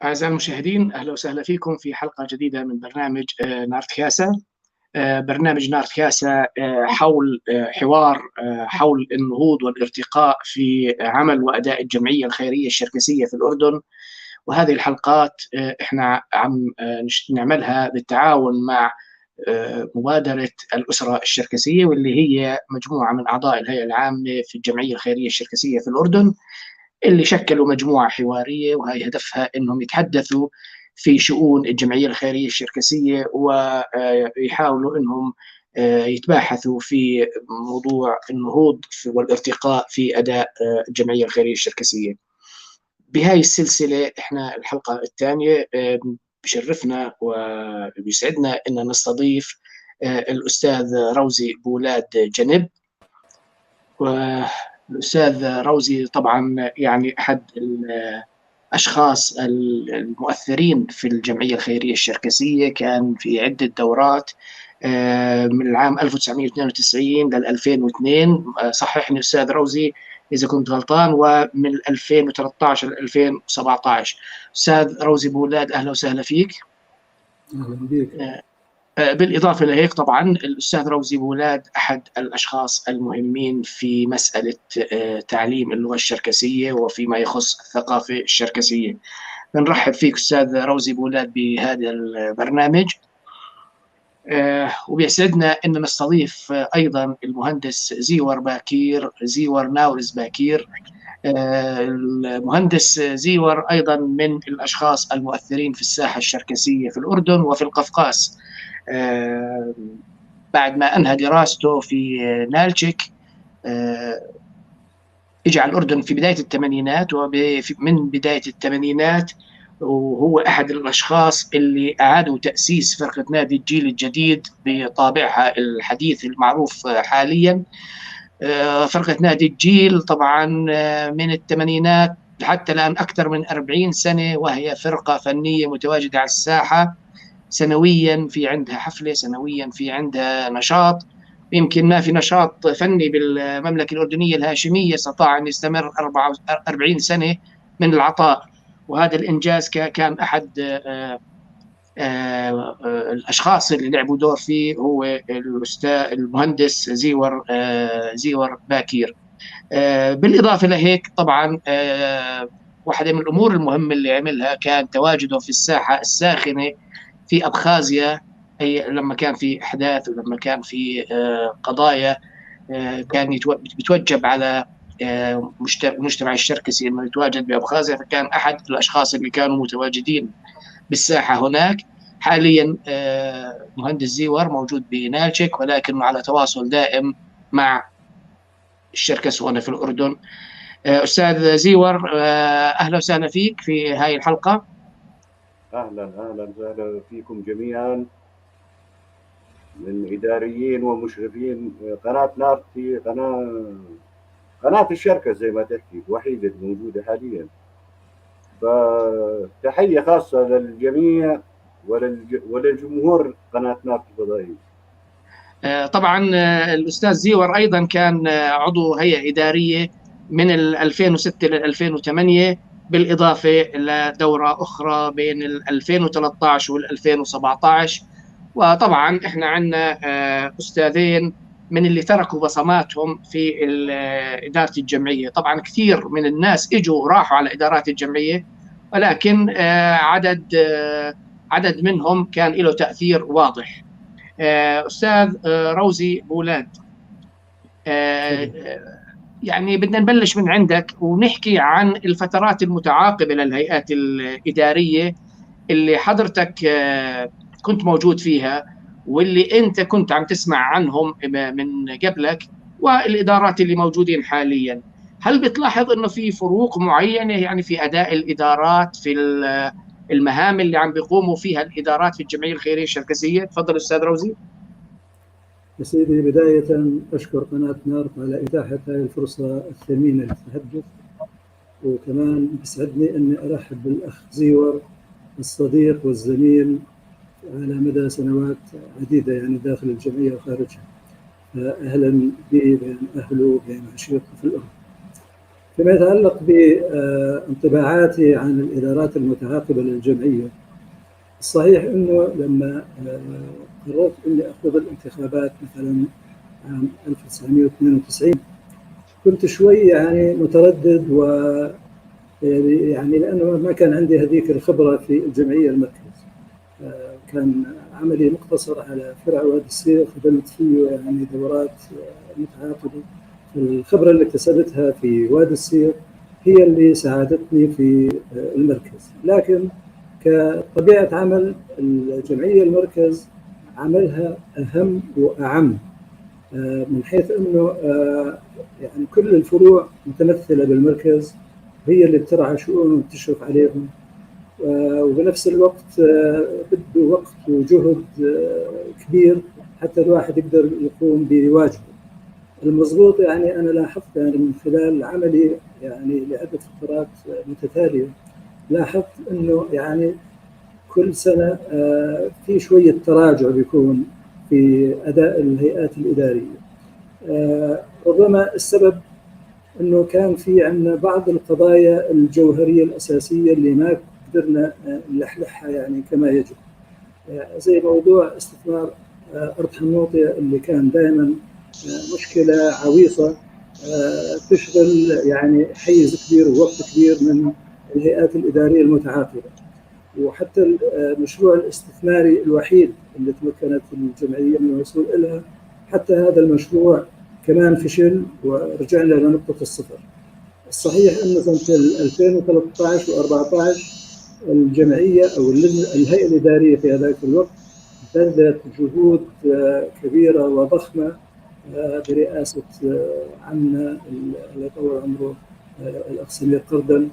أعزائي المشاهدين، أهلا وسهلا فيكم في حلقة جديدة من برنامج نارت كاسة. برنامج نارت كاسة حول حوار حول النهوض والارتقاء في عمل وأداء الجمعية الخيرية الشركسية في الأردن. وهذه الحلقات احنا عم نعملها بالتعاون مع مبادرة الأسرة الشركسية، واللي هي مجموعة من أعضاء الهيئة العامة في الجمعية الخيرية الشركسية في الأردن، اللي شكلوا مجموعة حوارية، وهي هدفها أنهم يتحدثوا في شؤون الجمعية الخيرية الشركسية ويحاولوا أنهم يتباحثوا في موضوع النهوض والارتقاء في أداء الجمعية الخيرية الشركسية. بهاي السلسلة احنا الحلقة الثانية بشرفنا وبيسعدنا أن نستضيف الأستاذ روزي بولاد جنب. والأستاذ روزي طبعا يعني أحد الأشخاص المؤثرين في الجمعية الخيرية الشركسية، كان في عدة دورات من العام 1992 لل 2002، صححني أستاذ روزي إذا كنت غلطان، ومن 2013 ل 2017. أستاذ روزي بولاد، أهلا وسهلا فيك. أهلا بك. بالإضافة لهيك طبعا الأستاذ روزي بولاد أحد الأشخاص المهمين في مسألة تعليم اللغة الشركسية وفيما يخص الثقافة الشركسية. بنرحب فيك أستاذ روزي بولاد بهذا البرنامج، وبيسعدنا أن نستضيف أيضا المهندس زيور باكير، زيور ناورز باكير. المهندس زيور أيضا من الأشخاص المؤثرين في الساحة الشركسية في الأردن وفي القفقاس. بعد ما أنهى دراسته في نالتشيك اجى على الأردن في بداية الثمانينات، ومن بداية الثمانينات وهو أحد الأشخاص اللي أعادوا تأسيس فرقة نادي الجيل الجديد بطابعها الحديث المعروف حاليا. فرقة نادي الجيل طبعا من الثمانينات حتى الآن أكثر من 40 سنة، وهي فرقة فنية متواجدة على الساحة سنويا، في عندها حفلة سنويا، في عندها نشاط. يمكن ما في نشاط فني بالمملكة الأردنية الهاشمية استطاع أن يستمر 44 سنة من العطاء، وهذا الإنجاز كان أحد الأشخاص اللي لعبوا دور فيه هو الأستاذ المهندس زيور باكير. بالإضافة لهيك طبعا واحدة من الأمور المهمة اللي عملها كان تواجده في الساحة الساخنة في أبخازيا، أي لما كان في أحداث ولما كان في قضايا كان بتوجب على المجتمع الشركسي أنه يتواجد بأبخازيا، فكان أحد الأشخاص اللي كانوا متواجدين بالساحة هناك. حاليا مهندس زيور موجود بنالتشيك، ولكنه على تواصل دائم مع الشركس هنا في الأردن. أستاذ زيور، أهلا وسهلا فيك في هاي الحلقة. أهلا أهلا وسهلا فيكم جميعا من إداريين ومشرفين قناة نارتي، قناة الشركة زي ما تحكي الوحيدة الموجودة حاليا. فتحية خاصة للجميع وللجمهور قناة نارتي الفضائية. طبعا الأستاذ زيور أيضا كان عضو هيئة إدارية من 2006 ل 2008، بالإضافة لدورة أخرى بين 2013 وال 2017. وطبعا إحنا عندنا أستاذين من اللي تركوا بصماتهم في إدارة الجمعية. طبعا كثير من الناس إجوا وراحوا على إدارات الجمعية، ولكن عدد منهم كان له تأثير واضح. أستاذ روزي بولاد، يعني بدنا نبلش من عندك ونحكي عن الفترات المتعاقبة للهيئات الإدارية اللي حضرتك كنت موجود فيها، واللي أنت كنت عم تسمع عنهم من قبلك، والإدارات اللي موجودين حاليا. هل بتلاحظ أنه في فروق معينة يعني في أداء الإدارات، في المهام اللي عم بيقوموا فيها الإدارات في الجمعية الخيرية الشركسية؟ تفضل أستاذ روزي. يا سيدي، بداية أشكر قناة نارت على إتاحة هذه الفرصة الثمينة للتحدث، وكمان بسعدني أني أرحب بالأخ زيور الصديق والزميل على مدى سنوات عديدة يعني داخل الجمعية وخارجها. فأهلا به بين أهله وبين عشيرته في الأردن. فيما يتعلق بانطباعاتي عن الإدارات المتعاقبة للجمعية، الصحيح أنه لما قررت أني أخوض الانتخابات مثلا عام 1992 كنت شوي يعني متردد، و يعني لأنه ما كان عندي هذيك الخبرة في الجمعية المركز. كان عملي مقتصر على فرع وادي السير، خدمت فيه يعني دورات متعاقبة. الخبرة اللي اكتسبتها في وادي السير هي اللي ساعدتني في المركز، لكن كطبيعة عمل الجمعية المركز عملها أهم وأعم، من حيث أنه يعني كل الفروع متمثلة بالمركز، هي اللي بترعى شؤونهم وبتشرف عليهم، وبنفس الوقت بده وقت وجهد كبير حتى الواحد يقدر يقوم بواجبه. المضبوط يعني أنا لاحظت يعني من خلال عملي يعني لعدة فترات متتالية، لاحظت أنه يعني كل سنة في شوية تراجع بيكون في أداء الهيئات الإدارية. ربما السبب أنه كان في عندنا بعض القضايا الجوهرية الأساسية اللي ما قدرنا نلحلحها يعني كما يجب، زي موضوع استثمار أرض حنوطية اللي كان دائما مشكلة عويصة تشغل يعني حيز كبير ووقت كبير من الهيئات الإدارية المتعاقبة. وحتى المشروع الاستثماري الوحيد اللي تمكنت الجمعية من الوصول إلها، حتى هذا المشروع كمان فشل ورجعنا لنقطة الصفر. الصحيح أنه سنة 2013 و14 الجمعية أو الهيئة الإدارية في هذاك الوقت بذلت جهود كبيرة وضخمة برئاسة عمنا الله يطول عمره الأخ سمير قردل،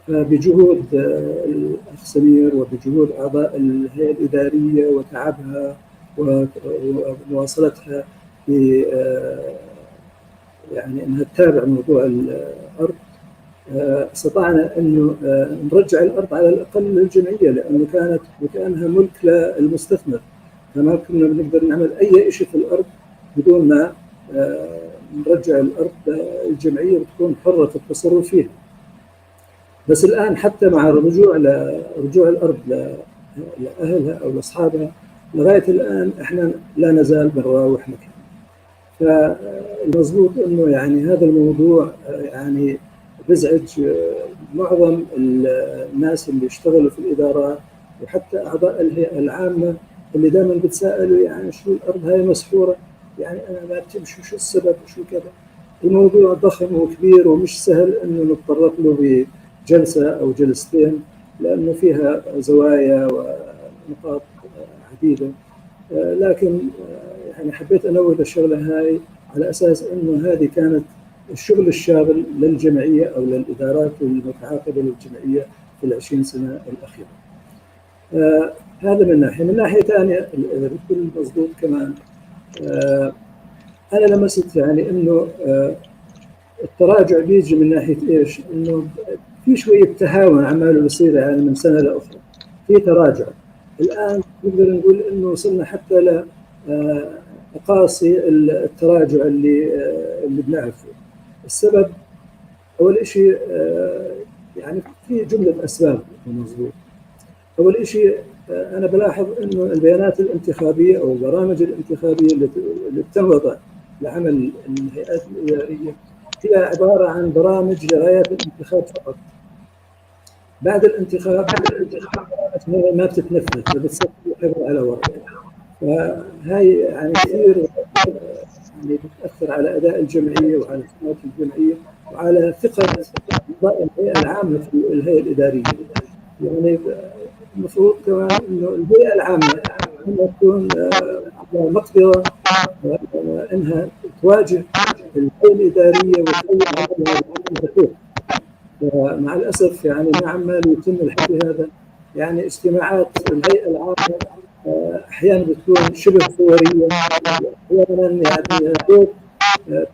فبجهود الأخ سمير وبجهود أعضاء الهيئة الإدارية وتعبها ومواصلتها في يعني أنها تتابع موضوع الأرض، استطعنا أنه نرجع الأرض على الأقل للجمعية، لأنه كانت وكأنها ملك للمستثمر، فما كنا بنقدر نعمل أي شيء في الأرض بدون ما نرجع الأرض الجمعية بتكون حرة في التصرف فيها. بس الآن حتى مع رجوع الأرض لأهلها أو لأصحابها، لغاية الآن إحنا لا نزال بنراوح مكان. فالمضبوط إنه يعني هذا الموضوع يعني بزعج معظم الناس اللي اشتغلوا في الإدارات وحتى أعضاء الهيئة العامة اللي دائما بتسألوا يعني شو الأرض هاي مسحورة، يعني أنا ما بتمشي، شو السبب وشو كذا. الموضوع ضخم وكبير ومش سهل إنه نتطرق له بجلسة أو جلستين، لأنه فيها زوايا ونقاط عديدة. لكن يعني حبيت أنوه للشغلة هاي على أساس إنه هذه كانت الشغل الشاغل للجمعية أو للإدارات المتعاقبة للجمعية في ال20 سنة الأخيرة. هذا من ناحية. من ناحية ثانية إذا بتكون مضبوط كمان، أنا لمست يعني إنه التراجع بيجي من ناحية إيش؟ إنه في شوية تهاون عماله بيصير يعني من سنة لأخرى، في تراجع. الآن نقدر نقول إنه وصلنا حتى ل أقاصي التراجع اللي بنعرفه. السبب أول شيء يعني في جملة أسباب مضبوط. أول شيء أنا بلاحظ إنه البيانات الانتخابية أو البرامج الانتخابية اللي بتنوضع لعمل الهيئات الإدارية هي عبارة عن برامج لغايات الانتخاب فقط. بعد الانتخاب ما بتتنفذ، فبتصير حبر على ورق. فهاي يعني كثير يعني بتأثر على أداء الجمعية وعلى سمعة الجمعية وعلى ثقة الهيئة العامة في الهيئة الإدارية. يعني المفروض كمان إنه الهيئة العامة إنها تكون على مقدرة إنها تواجه الهيئة الإدارية وتقوم عملها بشكل. مع الأسف يعني ما عمال يتم الحكي هذا. يعني اجتماعات الهيئة العامة أحيانا بتكون شبه صورية، أحيانا يعني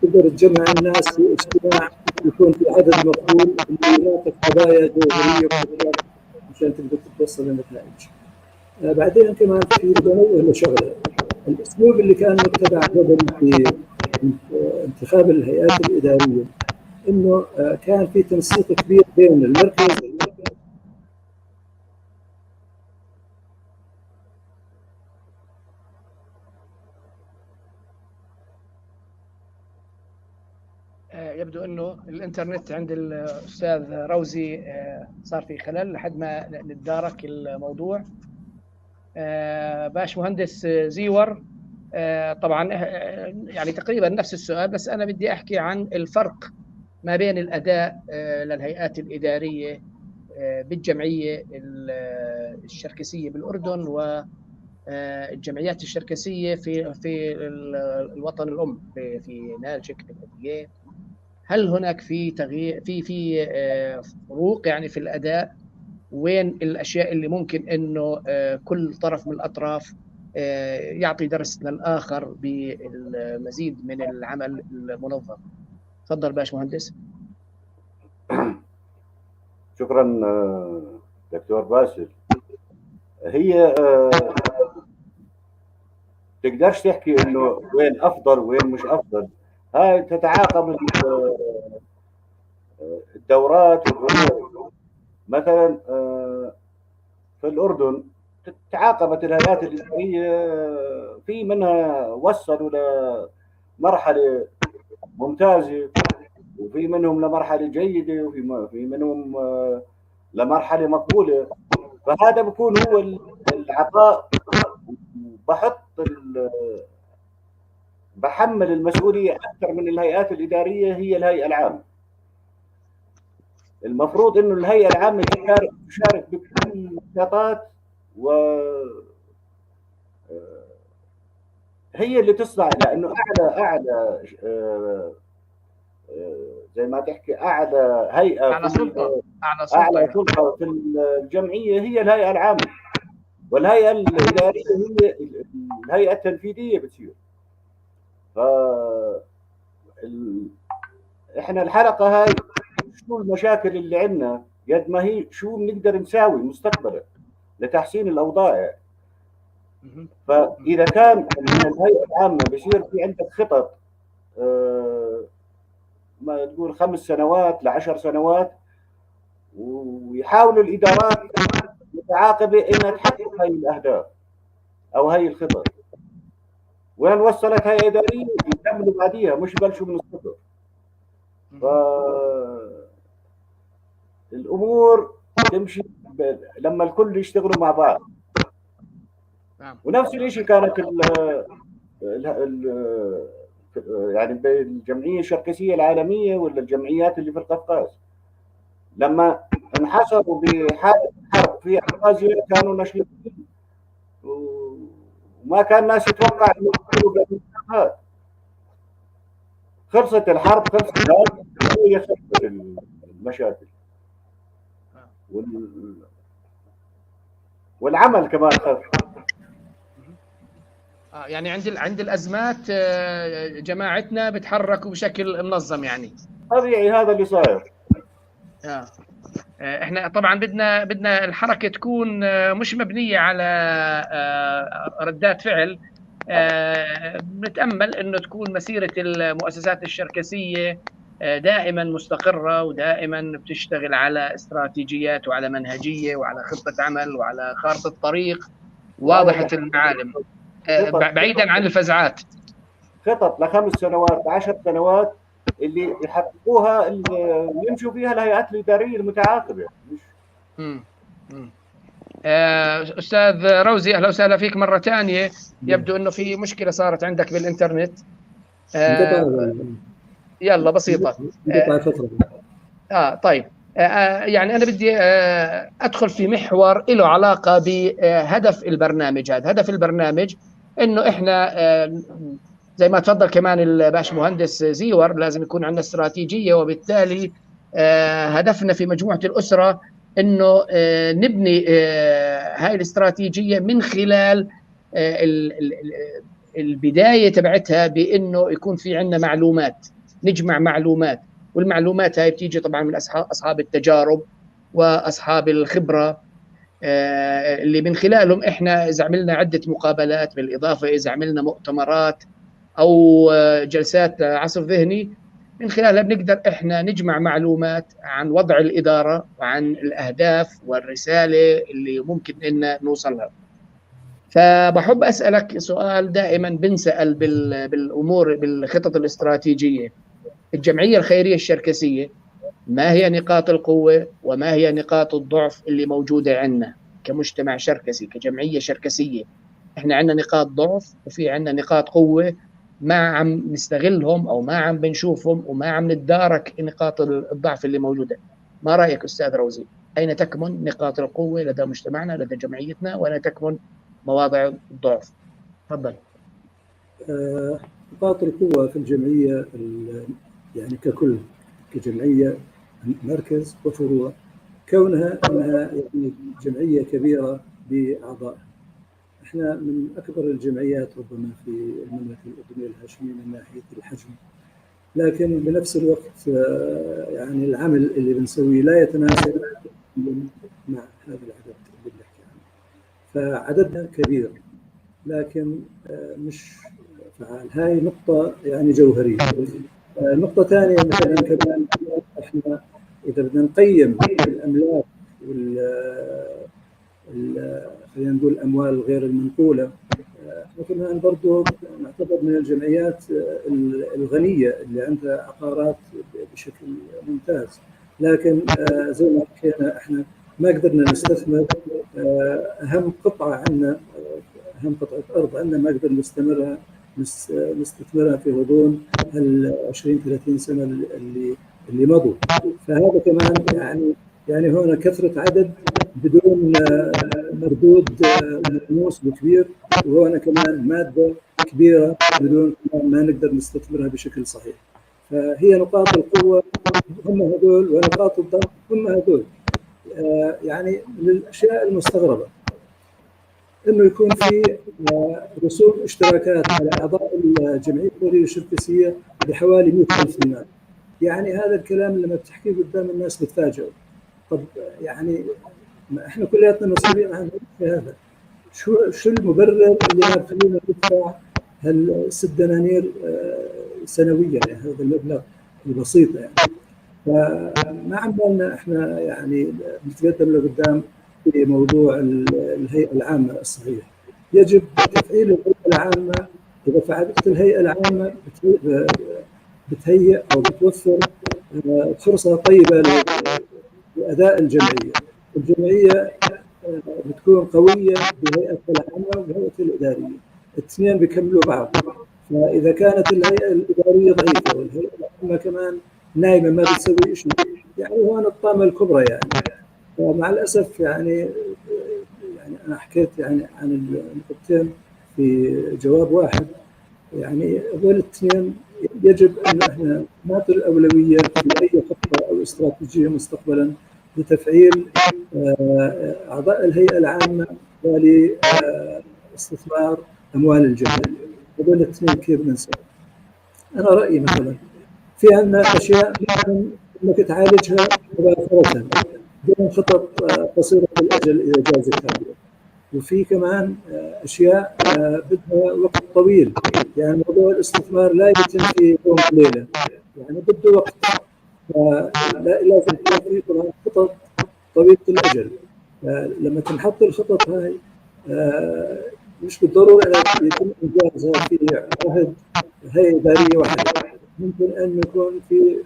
تقدر تجمع الناس في اجتماع يكون في عدد مقبول اللي يناقش قضايا جوهرية عشان تقدر تتوصل لنتائج. بعدين كمان في بنوه لشغلة، الأسلوب اللي كان متبع قبل في انتخاب الهيئات الإدارية انه كان في تنسيق كبير بين المركز. يبدو انه الانترنت عند الاستاذ روزي صار في خلل لحد ما نتدارك الموضوع. باش مهندس زيور، طبعا يعني تقريبا نفس السؤال، بس انا بدي احكي عن الفرق ما بين الاداء للهيئات الادارية بالجمعيه الشركسيه بالاردن والجمعيات الشركسيه في الوطن الام في نالشك في الأدية. هل هناك في تغيير في فروق يعني في الاداء؟ وين الاشياء اللي ممكن انه كل طرف من الاطراف يعطي درس للاخر بالمزيد من العمل المنظم؟ تفضل باش مهندس. شكرا دكتور باسل. هي تقدرش تحكي انه وين افضل وين مش افضل، هاي تتعاقب الدورات والامور. مثلا في الاردن تعاقبت الهيئات الادارية، في منها وصلوا لمرحلة ممتازة، وفي منهم لمرحلة جيدة، وفي منهم لمرحلة مقبولة. فهذا بكون هو العطاء. بحط بحمل المسؤولية اكثر من الهيئات الادارية هي الهيئة العامة. المفروض انه الهيئة العامة تشارك بكل النشاطات، و هي اللي تصنع، لانه اعلى زي ما تحكي اعلى هيئة، اعلى سلطة، اعلى سلطة في الجمعية هي الهيئة العامة، والهيئة الادارية هي الهيئة التنفيذية بتصير. ف احنا الحلقة هاي شو المشاكل اللي عندنا قد ما هي شو بنقدر نساوي مستقبلا لتحسين الاوضاع. فاذا كان من الهيئة العامة بصير في عندك خطط ما تقول 5 سنوات ل10 سنوات، ويحاولوا الادارات المتعاقبة انها تحقق هاي الاهداف او هاي الخطط. وين وصلت هاي ادارية يكملوا بعديها، مش بلشوا من الصفر. ف الامور تمشي لما الكل يشتغلوا مع بعض. ونفس الشيء كانت ال يعني بالجمعيه الشركسيه العالمية ولا الجمعيات اللي في القفقاز، لما انحصروا بحاله حرب في ابخازيا كانوا نشيطين، وما كان الناس يتوقع انه يدخلوا بالمساحات. خلصت الحرب، خلصت هي خلصت المشاكل والعمل كمان خف. يعني عند الازمات جماعتنا بتحركوا بشكل منظم، يعني طبيعي هذا اللي صاير. احنا طبعا بدنا الحركة تكون مش مبنية على ردات فعل. بنتامل انه تكون مسيره المؤسسات الشركسيه دائما مستقره، ودائما بتشتغل على استراتيجيات وعلى منهجيه وعلى خطه عمل وعلى خارطة طريق واضحة المعالم، بعيدا عن الفزعات. خطط ل5 سنوات 10 سنوات اللي يحققوها، اللي يمشوا فيها الهيئات الادارية المتعاقبة. استاذ روزي، اهلا وسهلا فيك مرة ثانية. يبدو انه في مشكلة صارت عندك بالانترنت. يلا بسيطة. طيب، يعني انا بدي ادخل في محور له علاقة بهدف البرنامج هذا. هدف البرنامج انه احنا زي ما تفضل كمان الباش مهندس زيور، لازم يكون عندنا استراتيجية، وبالتالي هدفنا في مجموعة الاسرة انه نبني هاي الاستراتيجية من خلال البداية تبعتها بانه يكون في عندنا معلومات، نجمع معلومات، والمعلومات هاي بتيجي طبعا من اصحاب التجارب واصحاب الخبرة، اللي من خلالهم احنا اذا عملنا عده مقابلات، بالاضافة اذا عملنا مؤتمرات او جلسات عصف ذهني، من خلالها بنقدر احنا نجمع معلومات عن وضع الادارة وعن الاهداف والرسالة اللي ممكن ان نوصلها. فبحب اسالك سؤال دائما بنسال بالامور بالخطط الاستراتيجية. الجمعية الخيرية الشركسيه، ما هي نقاط القوة وما هي نقاط الضعف اللي موجودة عندنا كمجتمع شركسي، كجمعية شركسيه؟ احنا عندنا نقاط ضعف وفي عندنا نقاط قوة ما عم نستغلهم او ما عم بنشوفهم وما عم نتدارك نقاط الضعف اللي موجودة. ما رايك استاذ روزي؟ اين تكمن نقاط القوة لدى مجتمعنا، لدى جمعيتنا، واين تكمن مواضع الضعف؟ تفضل. نقاط القوة في الجمعية يعني ككل، كجمعية مركز وفروع، كونها انها يعني جمعية كبيرة باعضائها. احنا من اكبر الجمعيات ربما في المملكة الاردنية الهاشمية من ناحية الحجم، لكن بنفس الوقت يعني العمل اللي بنسويه لا يتناسب مع هذا العدد اللي بنحكي عنه. فعددنا كبير لكن مش فعال، هاي نقطة يعني جوهرية. نقطة ثانية مثلا كمان، احنا اذا بدنا نقيم الاملاك وال خلينا نقول الاموال غير المنقولة، احنا كمان برضه نعتبر من الجمعيات الغنية اللي عندها عقارات بشكل ممتاز، لكن زي ما حكينا احنا ما قدرنا نستثمر اهم قطعه عندنا، اهم قطعه ارض عندنا ما قدرنا نستثمرها في غضون ال 20 30 سنة اللي مضوا. فهذا كمان يعني هنا كثرة عدد بدون مردود ملموس وكبير، وهنا كمان مادة كبيرة بدون ما نقدر نستثمرها بشكل صحيح. فهي نقاط القوة هم هذول ونقاط الضعف هم هذول. يعني من الاشياء المستغربه انه يكون في رسوم اشتراكات على اعضاء الجمعية الخيرية الشركسيه بحوالي 100,000 دينار. يعني هذا الكلام لما بتحكيه قدام الناس بتفاجئوا. طب يعني احنا كلياتنا مسؤولين عن هذا، شو المبرر اللي ما بخلينا ندفع هال6 دنانير سنويا، يعني هذا المبلغ البسيط يعني. فما عمالنا احنا يعني نتقدم لقدام في موضوع الهيئة العامة الصحيح. يجب تفعيل الهيئة العامة. اذا فعلت الهيئة العامة بتهيئ او بتوفر فرصة طيبة لاداء الجمعية. الجمعية بتكون قوية بهيئتها العامة وبهيئتها الادارية، الاثنين بيكملوا بعض. فاذا كانت الهيئة الادارية ضعيفة والهيئة العامة كمان نايمة ما بتسوي شيء، يعني هون الطامة الكبرى يعني. ومع الاسف يعني انا حكيت يعني عن النقطتين في جواب واحد. يعني هذول الاثنين يجب ان احنا نعطي الاولوية في اي خطه او استراتيجية مستقبلا لتفعيل اعضاء الهيئة العامة ولاستثمار اموال الجمعية. هذول الاثنين كيف بنسوي؟ انا رايي مثلا في عندنا اشياء ممكن انك تعالجها مباشرة بدون خطط قصيرة الاجل اذا جاز التعبير، وفي كمان اشياء بدها وقت طويل. يعني موضوع الاستثمار لا يتم في يوم وليلة، يعني بده وقت، لازم يكون في طبعا خطط طويلة الاجل. لما تنحط الخطط هاي مش بالضرورة يتم انجازها في عهد هيئة ادارية واحدة، ممكن ان يكون في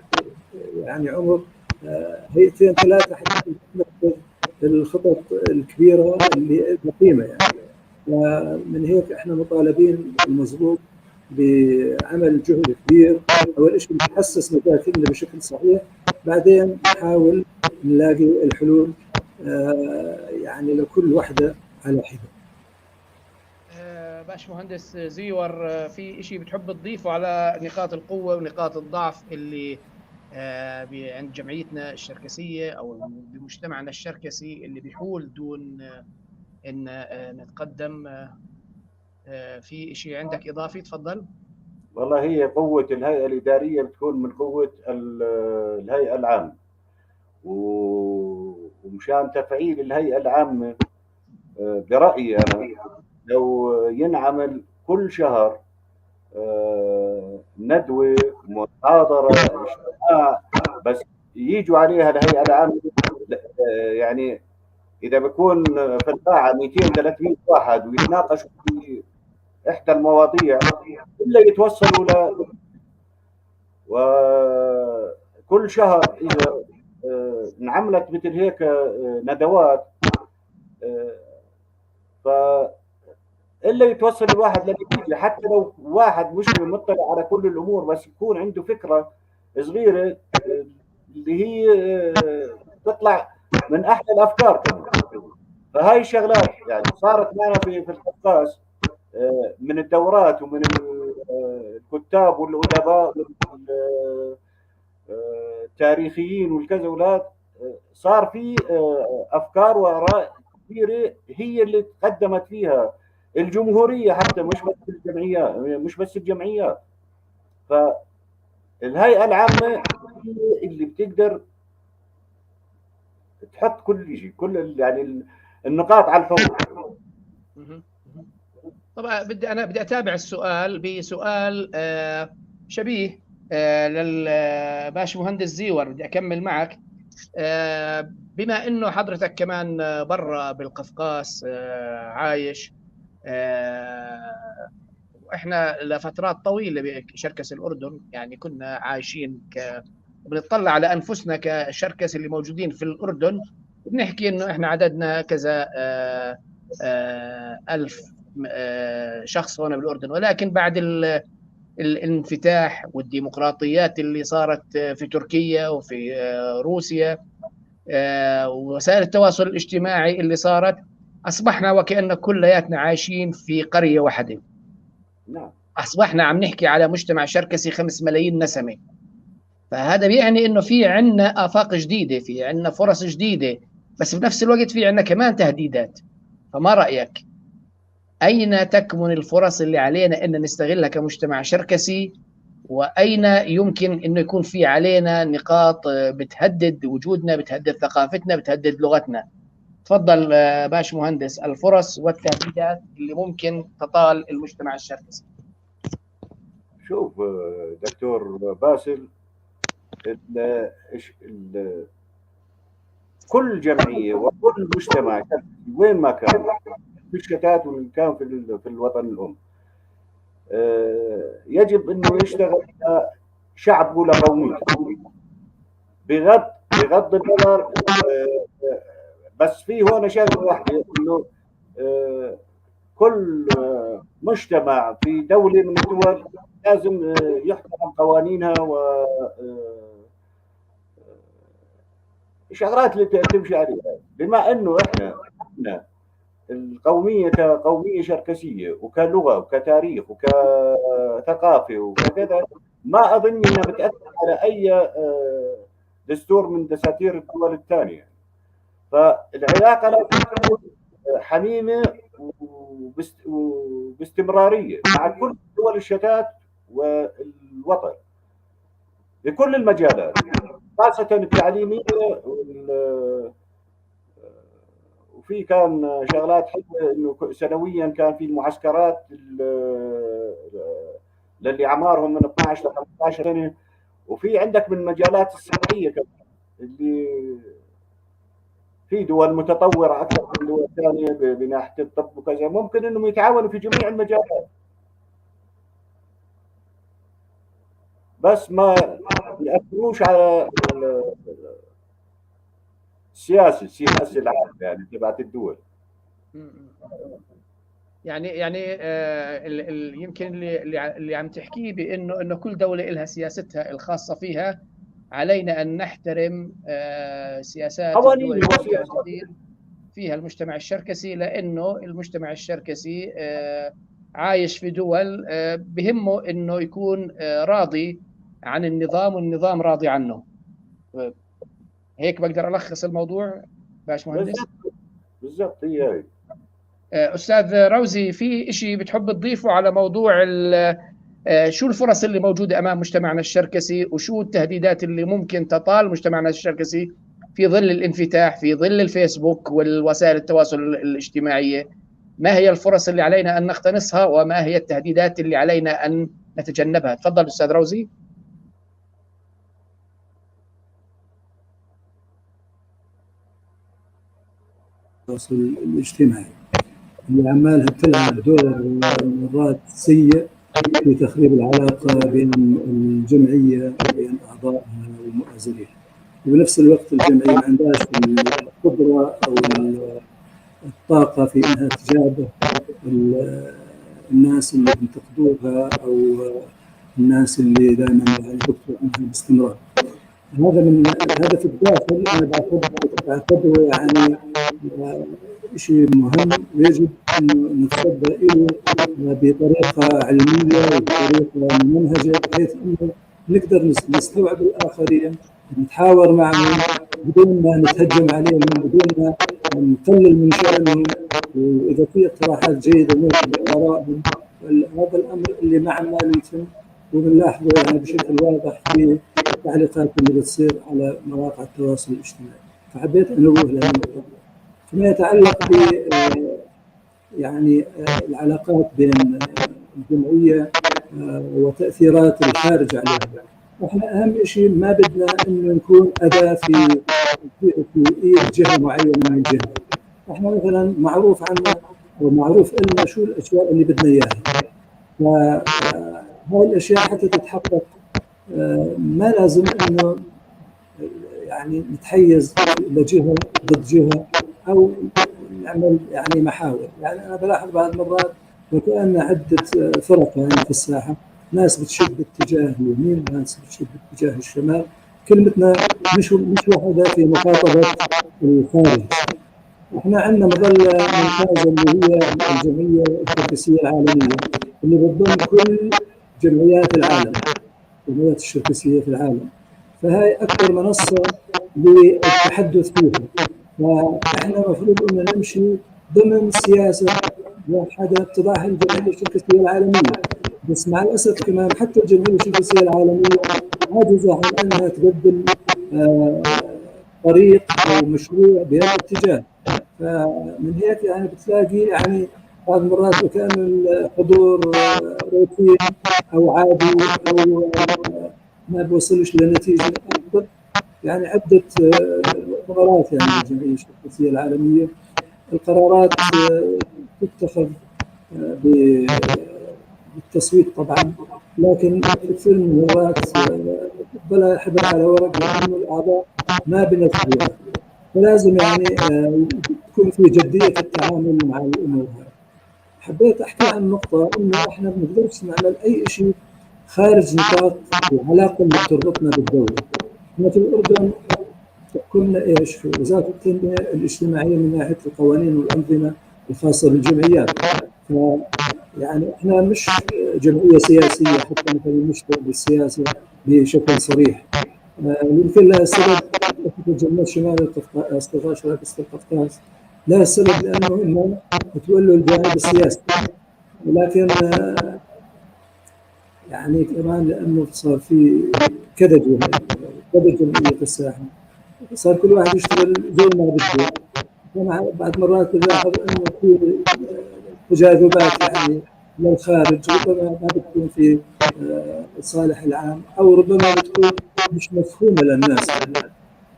يعني عمر هيئتين ثلاثة حتى تنفذ الخطط الكبيرة اللي قيمة يعني. ومن هيك احنا مطالبين المضبوط بعمل جهد كبير. اول شيء نحسس مشاكلنا بشكل صحيح، بعدين نحاول نلاقي الحلول يعني لكل وحده على حده. باش مهندس زيور، في شيء بتحب تضيفه على نقاط القوة ونقاط الضعف اللي عند جمعيتنا الشركسيه او بمجتمعنا الشركسي اللي بيحول دون ان نتقدم؟ في شيء عندك اضافي؟ تفضل. والله هي قوة الهيئة الادارية بتكون من قوة الهيئة العامة، ومشان تفعيل الهيئة العامة برايي انا لو ينعمل كل شهر ندوه، محاضرة، اجتماع، بس يجوا عليها الهيئة العامة. يعني اذا بكون في القاعة 200 300 واحد ويتناقشوا في احدى المواضيع الا يتوصلوا ل، وكل شهر اذا انعملت مثل هيك ندوات ف الا يتوصل الواحد لنتيجة، حتى لو واحد مش مطلع على كل الامور بس يكون عنده فكرة صغيرة اللي هي تطلع من احلى الافكار كمان. فهاي الشغلات يعني صارت معنا في القفقاز من الدورات ومن الكتاب والادباء والتاريخيين والكذا والهذا، صار في افكار واراء كثيرة هي اللي تقدمت فيها الجمهورية، حتى مش بس الجمعيات، مش بس الجمعيات. فالهيئه العامة هي اللي بتقدر تحط كل شيء، كل يعني النقاط على الحروف. طبعا بدي اتابع السؤال بسؤال شبيه للباش مهندس زيور. بدي اكمل معك بما انه حضرتك كمان برا بالقفقاس عايش، واحنا لفترات طويلة بشركس الاردن يعني كنا عايشين بنطلع على انفسنا كشركس اللي موجودين في الاردن، بنحكي انه احنا عددنا كذا ألف شخص هنا بالاردن، ولكن بعد الانفتاح والديمقراطيات اللي صارت في تركيا وفي روسيا ووسائل التواصل الاجتماعي اللي صارت، اصبحنا وكأن كلياتنا عايشين في قرية واحدة. نعم. اصبحنا عم نحكي على مجتمع شركسي 5 ملايين نسمه. فهذا بيعني انه في عندنا افاق جديدة، في عندنا فرص جديدة، بس بنفس الوقت في عندنا كمان تهديدات. فما رايك؟ اين تكمن الفرص اللي علينا ان نستغلها كمجتمع شركسي، واين يمكن انه يكون في علينا نقاط بتهدد وجودنا، بتهدد ثقافتنا، بتهدد لغتنا؟ تفضل باش مهندس، الفرص والتهديدات اللي ممكن تطال المجتمع الشركسي. شوف دكتور باسل، كل جمعية وكل مجتمع وين ما كان، في الشتات وإن كان في الوطن الأم، يجب أنه يشتغل شعبه لقوميته بغض النظر. بس في هون شغله واحدة، انه كل مجتمع في دولة من الدول لازم يحترم قوانينها و الشغلات اللي تمشي عليها. بما انه احنا القومية كقوميه شركسيه وكلغه وكتاريخ وكثقافه وكذا، ما اظن انها بتاثر على اي دستور من دساتير الدول الثانية. فالعلاقه لازم تكون حميمه وباستمراريه مع كل دول الشتات والوطن بكل المجالات، خاصة التعليمية. وفي كان شغلات حلوة انه سنويا كان في المعسكرات للي اعمارهم من 12 ل 15 سنة، وفي عندك من المجالات الصحية كمان اللي في دول متطورة اكثر من دول ثانية بناحيه الطب وكذا، ممكن انهم يتعاونوا في جميع المجالات، بس ما ياثروش على السياسة العامة يعني تبعت الدول. يعني يمكن اللي عم تحكيه بانه انه كل دولة لها سياستها الخاصة فيها، علينا ان نحترم سياسات الدول فيها المجتمع الشركسي، لانه المجتمع الشركسي عايش في دول بهمه انه يكون راضي عن النظام والنظام راضي عنه. هيك بقدر الخص الموضوع باش مهندس؟ بالضبط هي. استاذ روزي، في شيء بتحب تضيفه على موضوع شو الفرص اللي موجودة امام مجتمعنا الشركسي، وشو التهديدات اللي ممكن تطال مجتمعنا الشركسي في ظل الانفتاح، في ظل الفيسبوك والوسائل التواصل الاجتماعية؟ ما هي الفرص اللي علينا ان نقتنصها، وما هي التهديدات اللي علينا ان نتجنبها. تفضل أستاذ روزي. التواصل الاجتماعي اللي عمالها بتلعب دور مرات سيء في تخريب العلاقة بين الجمعية وبين أعضائها ومؤازريها، وبنفس الوقت الجمعية ما عندهاش القدرة أو الطاقة في إنها تجابه الناس اللي بينتقدوها أو الناس اللي دائما يعني بيكتبوا عنها باستمرار. هذا من هذا في الداخل أنا بعتبره يعني شيء مهم ويجب أن نتصدى له بطريقة علمية وبطريقة ممنهجة، بحيث أنه نقدر نستوعب الآخرين، نتحاور معهم بدون ما نتهجم عليهم، بدون ما نقلل من شأنهم، وإذا في اقتراحات جيدة ناخذ آرائهم. هذا الأمر اللي ما عمال يتم وبنلاحظه يعني بشكل واضح في التعليقات اللي بتصير على مواقع التواصل الاجتماعي، فحبيت أنوه لهالنقطة. فيما يتعلق ب يعني العلاقات بين الجمعية وتأثيرات الخارج عليها، احنا أهم شيء ما بدنا إنه نكون أداة في إيد جهة معينة من الجهات. احنا مثلا معروف عنا ومعروف لنا شو الأشياء اللي بدنا إياها، فهاي الأشياء حتى تتحقق ما لازم إنه يعني نتحيز لجهة ضد جهة أو نعمل يعني محاور. يعني أنا بلاحظ بعض المرات وكأن عدة فرق يعني في الساحة، ناس بتشد باتجاه اليمين، ناس بتشد باتجاه الشمال، كلمتنا مش واحدة في مخاطبة الخارج. احنا عندنا مظلة ممتازة اللي هي الجمعية الشركسية العالمية اللي بتضم كل جمعيات العالم، الجمعيات الشركسية في العالم، فهي أكبر منصة للتحدث فيها. فاحنا المفروض ان نمشي ضمن سياسة واحدة بتضعها الجمعية الشركسية العالمية، بس مع الأسف كمان حتى الجمعية الشركسية العالمية عاجزة عن أنها تقدم طريق أو مشروع بهذا الاتجاه. فمن هيك يعني بتلاقي يعني بعض المرات وكأن الحضور روتين أو عادي أو ما بوصلش لنتيجة. يعني عدة مؤتمرات يعني الجمعية الشركسية العالمية القرارات تتخذ بالتصويت طبعا، لكن كثير من المرات بلا حبر على ورق لأنه الأعضاء ما بنفذوها. فلازم يعني تكون في جدية في التعامل مع الأمور هذه. حبيت أحكي عن نقطة إنه إحنا ما بنقدرش نعمل أي شيء خارج نطاق العلاقة اللي بتربطنا بالدولة. إحنا في الأردن تحكمنا إيش؟ في وزارة التنمية الاجتماعية من ناحية القوانين والأنظمة الخاصة بالجمعيات. يعني إحنا مش جمعية سياسية حتى مثلا نشتغل بالسياسة بشكل صريح. يمكن لها السبب جمعية شمال القفقاز، شراكة القفقاز، لها السبب لأنه إنه تولوا الجانب السياسي، ولكن يعني كمان لأنه صار في كذا جهة كذا جمعية في الساحة، صار كل واحد يشتغل زي ما بده. بعض مرات بنلاحظ إنه في تجاذبات يعني للخارج ربما ما بتكون في الصالح العام أو ربما بتكون مش مفهومة للناس.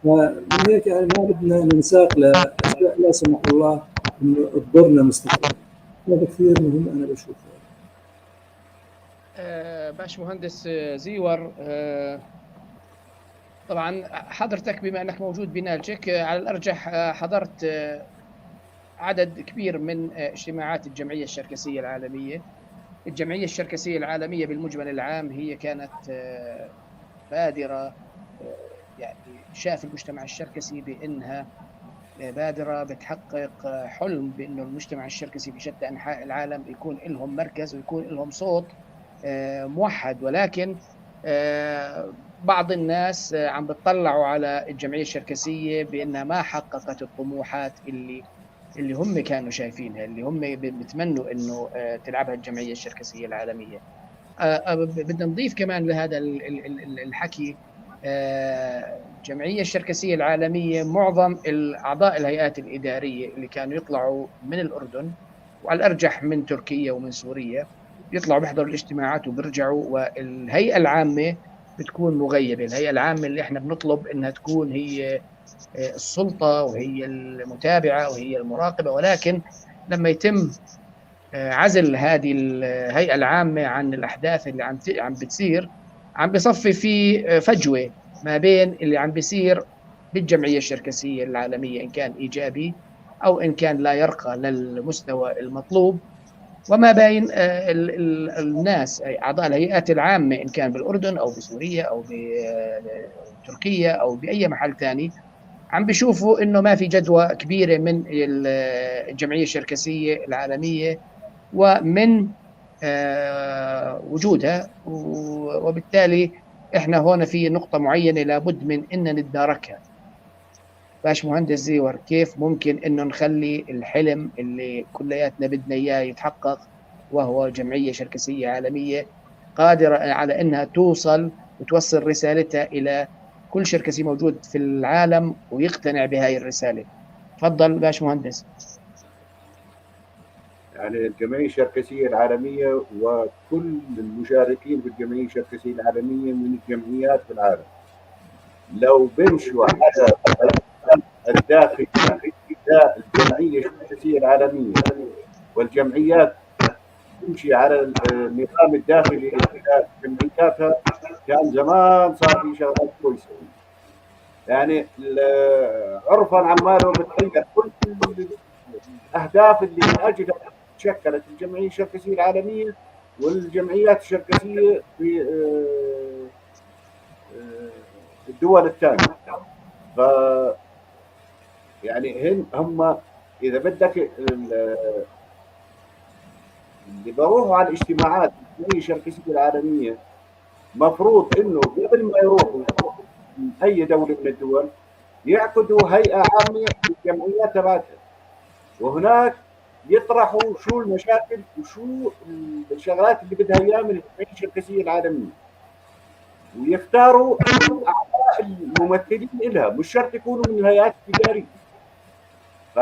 فمن هيك يعني ما بدنا ننساق لأشياء لا سمح الله إنه تضرنا مستقبلا. هذا كثير مهم أنا بشوفه. باش مهندس زيور، طبعا حضرتك بما أنك موجود بنالتشيك على الأرجح حضرت عدد كبير من اجتماعات الجمعية الشركسية العالمية. الجمعية الشركسية العالمية بالمجمل العام هي كانت بادرة، يعني شاف المجتمع الشركسي بأنها بادرة بتحقق حلم بأنه المجتمع الشركسي في شتى أنحاء العالم يكون لهم مركز ويكون لهم صوت موحد. ولكن بعض الناس عم بتطلعوا على الجمعية الشركسية بأنها ما حققت الطموحات اللي هم كانوا شايفينها، اللي هم بيتمنوا انه تلعبها الجمعية الشركسية العالمية. بدنا نضيف كمان لهذا الحكي، الجمعية الشركسية العالمية معظم الأعضاء الهيئات الإدارية اللي كانوا يطلعوا من الأردن وعلى الأرجح من تركيا ومن سوريا بيطلعوا بيحضروا الاجتماعات وبيرجعوا، والهيئة العامة بتكون مغيبة. الهيئة العامة اللي احنا بنطلب انها تكون هي السلطة وهي المتابعة وهي المراقبة، ولكن لما يتم عزل هذه الهيئة العامة عن الأحداث اللي عم بتصير، عم بصفي في فجوة ما بين اللي عم بيصير بالجمعية الشركسية العالمية، إن كان إيجابي أو إن كان لا يرقى للمستوى المطلوب، وما بين الناس أي أعضاء الهيئات العامة، إن كان بالأردن أو بسوريا أو بتركيا أو بأي محل ثاني، عم بيشوفوا إنه ما في جدوى كبيرة من الجمعية الشركسية العالمية ومن وجودها. وبالتالي إحنا هون في نقطة معينة لابد من إن نتداركها. باش مهندس زيور، كيف ممكن إنه نخلي الحلم اللي كلياتنا بدنا إياه يتحقق، وهو جمعية شركسية عالمية قادرة على إنها توصل وتوصل رسالتها إلى كل شركسي موجود في العالم ويقتنع بهاي الرسالة؟ تفضل باش مهندس. يعني الجمعية الشركسية العالمية وكل المشاركين بالجمعية الشركسية العالمية من الجمعيات في العالم، لو بمشوا على الداخل الجمعية الشركسية العالمية والجمعيات تمشي على النظام الداخلي لجمعياتها، كان زمان صار في شغلات كويسة. يعني عرفا عماله بتغير كل الاهداف اللي من اجلها تشكلت الجمعية الشركسيه العالمية والجمعيات الشركسيه في الدول الثانية. ف يعني هم اذا بدك اللي بروحوا على الاجتماعات الجمعية الشركسيه العالمية، مفروض انه قبل ما يروحوا اي دولة من الدول يعقدوا هيئة عامة للجمعيات تبعتها، وهناك يطرحوا شو المشاكل وشو الشغلات اللي بدها اياها من الجمعية الشركسيه العالمية، ويختاروا اعضاء الممثلين لها، مش شرط يكونوا من الهيئات التجارية. ف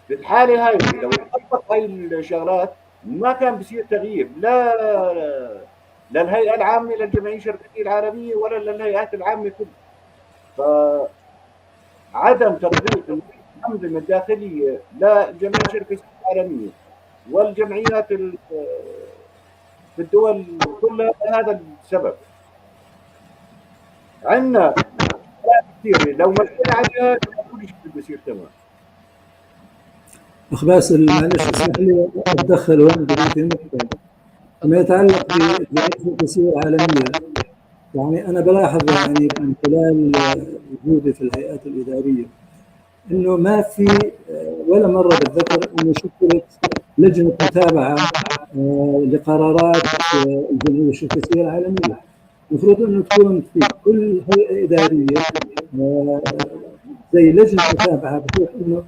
بالحالة هاي لو طبق هاي الشغلات ما كان بصير تغيير لا للهيئة العامة للجمعية الشركسيه العالمية ولا للهيئات العامة كلها. فعدم تطبيق الأنظمة الداخلية للجمعية الشركسيه العالمية والجمعيات في الدول كلها هذا السبب. عندنا كثير لو مشينا عليها كل شيء بصير تمام. أخ باسل، معلش اسمح لي أتدخل هون في نقطة فيما يتعلق بالجمعية الشركسية العالمية. يعني أنا بلاحظ يعني من خلال وجودي في الهيئات الإدارية إنه ما في ولا مرة بتذكر إنه شكلت لجنة متابعة لقرارات الجمعية الشركسية العالمية. المفروض إنه تكون في كل هيئة إدارية زي لجنة متابعة، بحيث إنه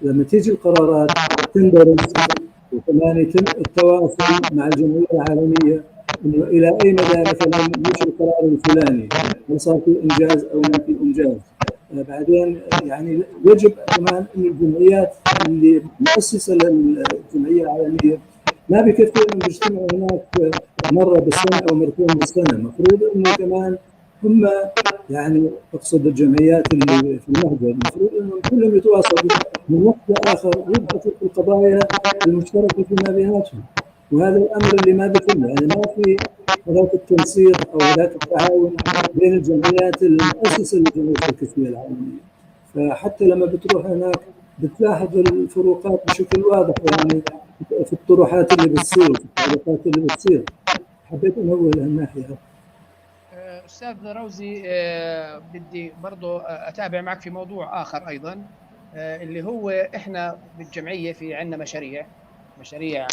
لما تيجي القرارات تندرس، وكمان يتم التواصل مع الجمعية العالمية إنه إلى أي مدى مثلا مش القرار الفلاني، هل صار في إنجاز أو ما في إنجاز. بعدين يعني يجب كمان إنه الجمعيات اللي مؤسسة للجمعية العالمية ما بكفي إنهم بيجتمعوا هناك مرة بالسنة أو مرتين بالسنة، المفروض إنه كمان هم يعني أقصد الجمعيات اللي في المهجر المفروض إنهم كلهم يتواصلوا من وقت لآخر ويبحثوا في القضايا المشتركة فيما بيناتهم، وهذا الأمر اللي ما بيتم. يعني ما في هذاك التنسيق أو هذاك التعاون بين الجمعيات المؤسسة للجمعية الشركسية العالمية. فحتى لما بتروح هناك بتلاحظ الفروقات بشكل واضح، يعني في الطروحات اللي بتصير في التعليقات اللي بتصير. حبيت انوه لهالناحيه. استاذ روزي، بدي برضو اتابع معك في موضوع اخر ايضا، اللي هو احنا بالجمعيه في عندنا مشاريع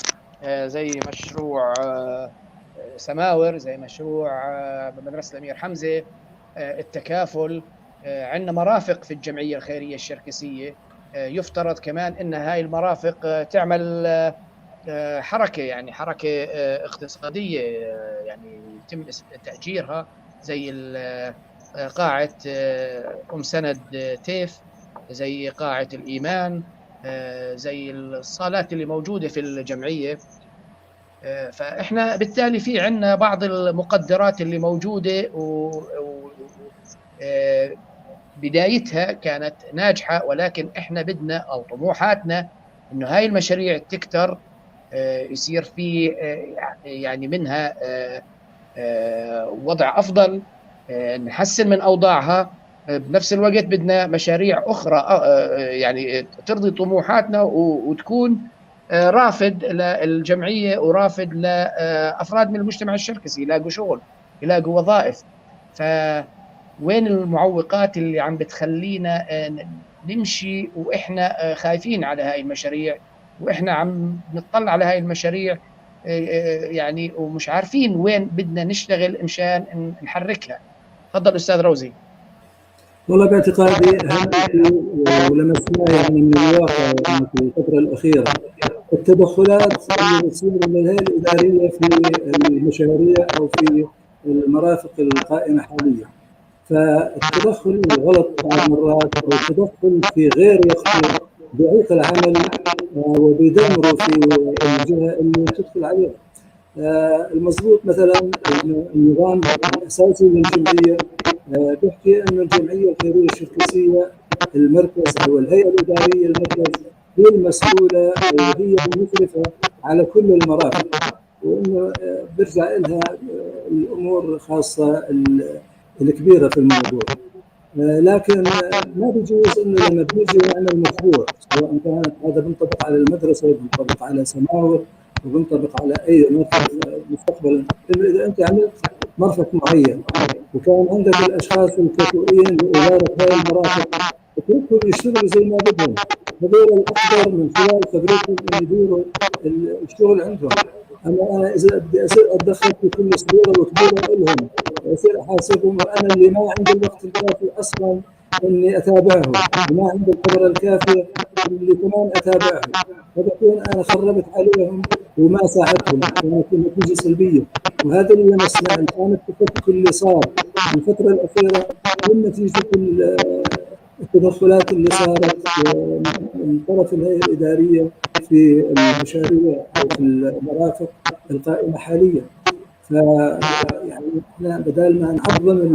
زي مشروع سماور، زي مشروع بمدرسة الامير حمزة، التكافل، عندنا مرافق في الجمعية الخيرية الشركسيه. يفترض كمان ان هاي المرافق تعمل حركة، يعني حركة اقتصادية، يعني يتم تاجيرها، زي قاعة ام سند تيف، زي قاعة الايمان، زي الصالات اللي موجودة في الجمعية. فاحنا بالتالي في عندنا بعض المقدرات اللي موجودة و بدايتها كانت ناجحة، ولكن احنا بدنا او طموحاتنا انه هاي المشاريع تكتر، يصير في يعني منها وضع افضل، نحسن من اوضاعها. بنفس الوقت بدنا مشاريع اخرى يعني ترضي طموحاتنا وتكون رافد للجمعية ورافد لافراد من المجتمع الشركسي يلاقوا شغل، يلاقوا وظائف. فوين المعوقات اللي عم بتخلينا نمشي واحنا خايفين على هاي المشاريع، واحنا عم نطلع على هاي المشاريع يعني ومش عارفين وين بدنا نشتغل مشان نحركها؟ تفضل استاذ روزي. والله باعتقادي اهم شيء ولمسناه يعني من الواقع يعني في الفترة الاخيرة التدخلات اللي بتصير من الهيئة الادارية في المشاريع او في المرافق القائمة حاليا. فالتدخل الغلط بعض المرات او التدخل في غير وقته بيعيق العمل وبيدمره في الجهة اللي بتدخل عليها. المضبوط مثلا النظام الاساسي للجمعية بيحكي انه الجمعية الخيرية الشركسيه المركز او الهيئة الادارية المركز هي المسؤولة وهي المشرفة على كل المرافق، وانه بيرجع لها الامور الخاصة الكبيرة في الموضوع. لكن ما بيجوز انه لما بنيجي نعمل مشروع، سواء كانت هذا بينطبق على المدرسة وبينطبق على سماور وبينطبق على اي مرفق مستقبلا، انه اذا انت عملت مرفق معين وكان عندك الاشخاص الكفؤين لادارة هاي المرافق اتركهم يشتغلوا زي ما بدهم، هذول الاقدر من خلال خبرتهم ان يديروا الشغل عندهم. اما انا اذا بدي اصير اتدخل في كل صغيرة وكبيره لهم واصير احاسبهم، وانا اللي ما عندي الوقت الكافي اصلا اني اتابعهم وما عندي الخبرة الكافيه اللي كمان اتابعهم، فبكون انا خربت عليهم وما ساعدتهم، فبكون نتيجة سلبية. وهذا اللي لمسناه الان، التفكك اللي صار في الفترة الاخيرة من نتيجة التدخلات اللي صارت من طرف الهيئة الادارية في المشاريع او في المرافق القائمة حاليا. ف يعني احنا بدل ما نعظم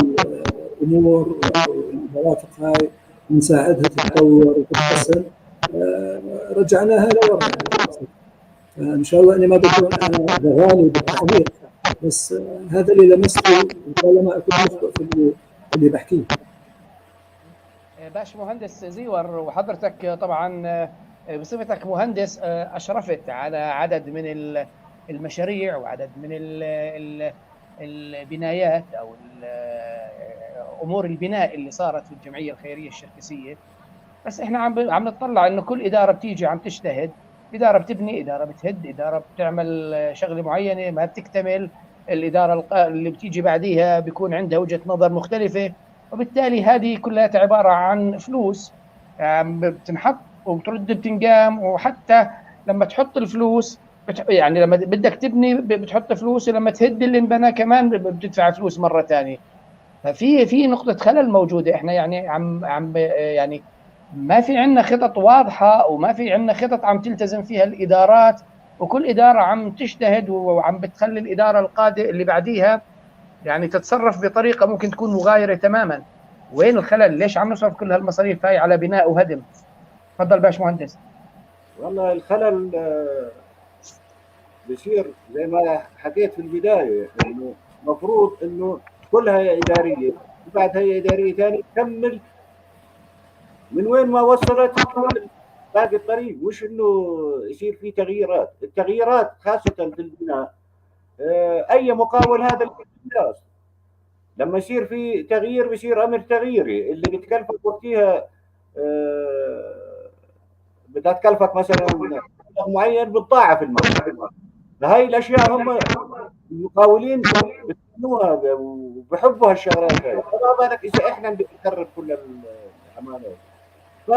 الامور والمرافق هاي ونساعدها تتطور وتتحسن، رجعناها لورا. فان شاء الله اني ما بكون انا بغالي بالتعليق، بس هذا اللي لمسته، ان شاء الله ما اكون مخطئ في اللي بحكيه. باش مهندس زيور، وحضرتك طبعا بصفتك مهندس اشرفت على عدد من المشاريع وعدد من البنايات او امور البناء اللي صارت في الجمعية الخيرية الشركسيه. بس احنا عم نطلع انه كل ادارة بتيجي عم تجتهد، ادارة بتبني، ادارة بتهد، ادارة بتعمل شغله معينة ما بتكتمل، الادارة اللي بتيجي بعديها بيكون عندها وجهه نظر مختلفة، وبالتالي هذه كلها عبارة عن فلوس بتنحط وبترد بتنقام. وحتى لما تحط الفلوس يعني لما بدك تبني بتحط فلوس، ولما تهد اللي انبنى كمان بتدفع فلوس مرة ثانية. ففي نقطة خلل موجودة. احنا يعني عم يعني ما في عندنا خطط واضحة، وما في عندنا خطط عم تلتزم فيها الادارات، وكل ادارة عم تجتهد وعم بتخلي الادارة القادمة اللي بعديها يعني تتصرف بطريقة ممكن تكون مغايرة تماما. وين الخلل؟ ليش عم نصرف كل هالمصاريف هاي على بناء وهدم؟ تفضل باش مهندس. والله الخلل بصير زي ما حكيت في البداية، انه المفروض انه كل هيئة ادارية وبعد هيئة ادارية ثانية تكمل من وين ما وصلت تكمل باقي الطريق، مش انه يصير في تغييرات. التغييرات خاصة في البناء، اي مقاول هذا اللي لما يصير في تغيير بيصير امر تغييري اللي بتكلفك وقتها، بدها تكلفك مثلا مبلغ معين بتضاعف المبلغ. فهي الاشياء هم المقاولين بيتمنوها وبحبوا هالشغلات هاي، فما بالك اذا احنا بدنا نكرر كل الامانات. ف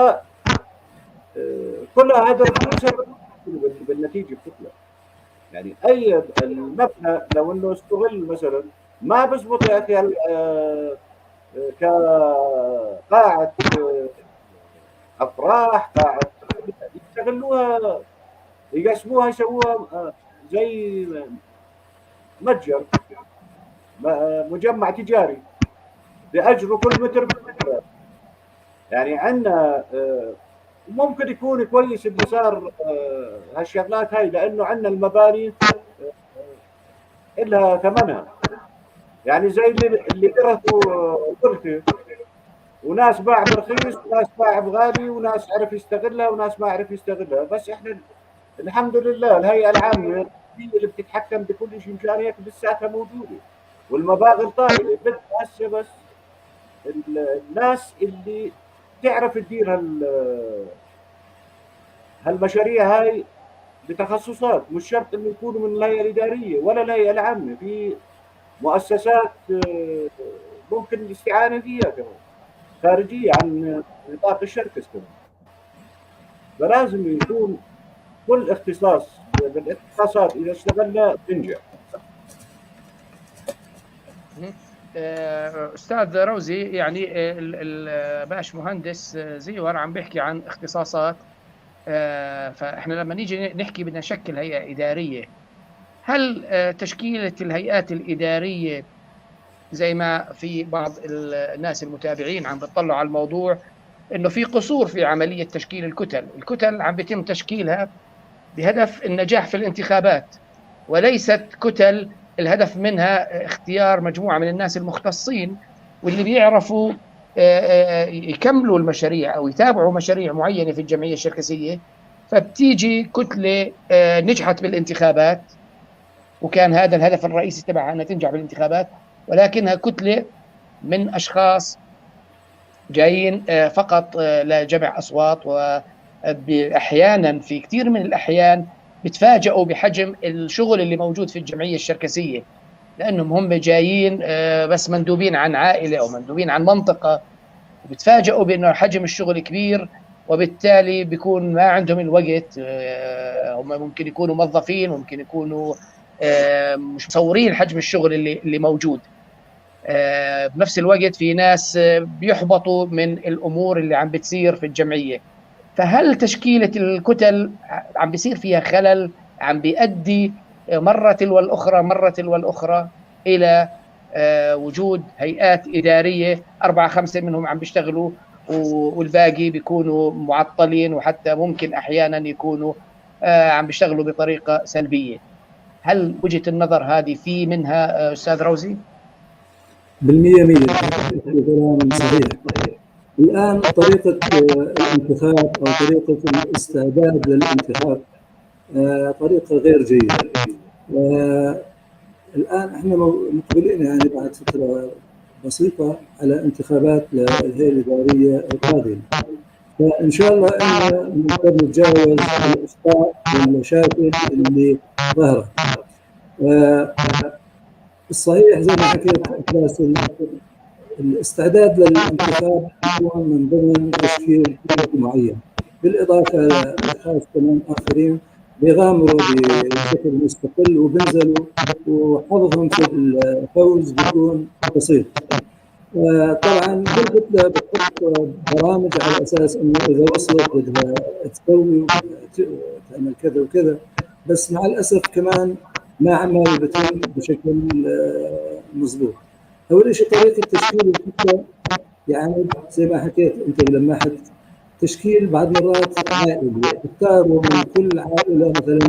كل هذا الفلوس بالنتيجة بتطلع. يعني اي المبنى لو انه استغل مثلا ما بزبط يا اخي كقاعه افراح، قاعة يستغلوها يقسموها يسووها زي متجر، مجمع تجاري، بأجروا كل متر بمتر. يعني عندنا ممكن يكون كويس اللي صار هالشغلات هاي، لانه عندنا المباني لها ثمنها. يعني زي اللي درسوا ورثه، وناس باع برخيص وناس باع بغالي، وناس عرف يستغلها وناس ما عرف يستغلها. بس احنا الحمد لله الهيئة العامة هي اللي بتتحكم بكل شيء، مشان هيك لساتها موجودة والمبالغ طائلة. بدها هسه بس الناس اللي تعرف تدير هالمشاريع هاي بتخصصات، مش شرط انه يكونوا من الهيئة الادارية ولا الهيئة العامة، في مؤسسات ممكن الاستعانة فيها كمان خارجية عن نطاق الشركة كمان. فلازم يكون كل اختصاص بالاختصاصات، اذا اشتغلنا بننجح. استاذ روزي، يعني الباش مهندس زيور عم بيحكي عن اختصاصات، فاحنا لما نيجي نحكي بدنا نشكل هيئة ادارية، هل تشكيله الهيئات الادارية زي ما في بعض الناس المتابعين عم بيطلعوا على الموضوع انه في قصور في عملية تشكيل الكتل، الكتل عم بيتم تشكيلها بهدف النجاح في الانتخابات، وليست كتل الهدف منها اختيار مجموعة من الناس المختصين واللي بيعرفوا يكملوا المشاريع أو يتابعوا مشاريع معينة في الجمعية الشركسية. فبتيجي كتلة نجحت بالانتخابات، وكان هذا الهدف الرئيسي تبعها أنها تنجح بالانتخابات، ولكنها كتلة من أشخاص جايين فقط لجمع أصوات، وأحيانا في كثير من الأحيان بتفاجئوا بحجم الشغل اللي موجود في الجمعية الشركسية، لأنهم هم جايين بس مندوبين عن عائلة أو مندوبين عن منطقة، وبتفاجئوا بأنه حجم الشغل كبير، وبالتالي بيكون ما عندهم الوقت. هم ممكن يكونوا موظفين، ممكن يكونوا مش مصورين حجم الشغل اللي موجود. بنفس الوقت في ناس بيحبطوا من الأمور اللي عم بتصير في الجمعية. فهل تشكيلة الكتل عم بيصير فيها خلل، عم بيؤدي مرة تلو الأخرى مرة تلو الأخرى إلى وجود هيئات إدارية 4 5 منهم عم بيشتغلوا والباقي بيكونوا معطلين، وحتى ممكن أحيانا يكونوا عم بيشتغلوا بطريقة سلبية؟ هل وجهة النظر هذه في منها أستاذ روزي؟ 100% كلام صحيح. الآن طريقة الانتخاب أو طريقة الاستعداد للانتخاب طريقة غير جيدة. الآن احنا مقبلين يعني بعد فترة بسيطة على انتخابات للهيئة الإدارية القادمة، فإن شاء الله إنه نقدر نتجاوز الأخطاء والمشاكل اللي ظهرت. الصحيح زي ما حكيت باسل، الاستعداد للانتخاب يكون من ضمن تشكيل معين، بالاضافة لاشخاص كمان اخرين بيغامروا بشكل مستقل وبنزلوا وحظهم في الفوز بيكون بسيط. طبعا كل كتلة بتحط برامج على اساس انه اذا وصلت بدها تسوي وتعمل كذا وكذا، بس مع الاسف كمان ما عمال بتم بشكل مضبوط. اول شيء طريقه تشكيل الكتلة، يعني زي ما حكيت انت لمحت تشكيل بعض مرات عائلي، اختاروا من كل عائلة مثلا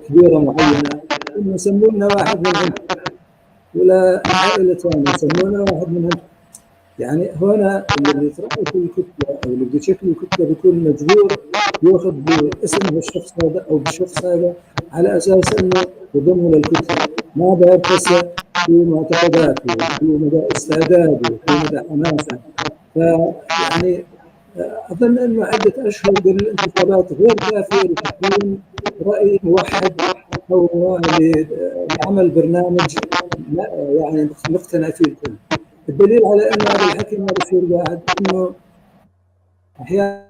كبيرة معينة انه سموا لنا واحد من عندكم، ولا عائلة ثانية سموا لنا واحد من عندكم. يعني هنا اللي بيترأس الكتلة او اللي بده يشكل الكتلة بيكون مجبور ياخذ باسم الشخص هذا او بالشخص هذا على اساس انه يضمه للكتله، ما بعرف هسه شو معتقداته، شو مدى استعداده، شو مدى حماسه. فيعني اظن انه عده اشهر قبل الانتخابات غير كافيه لتكوين راي موحد او لعمل برنامج يعني مقتنع فيه الكل. الدليل على انه هذا الحكي ما بصير قاعد انه احيانا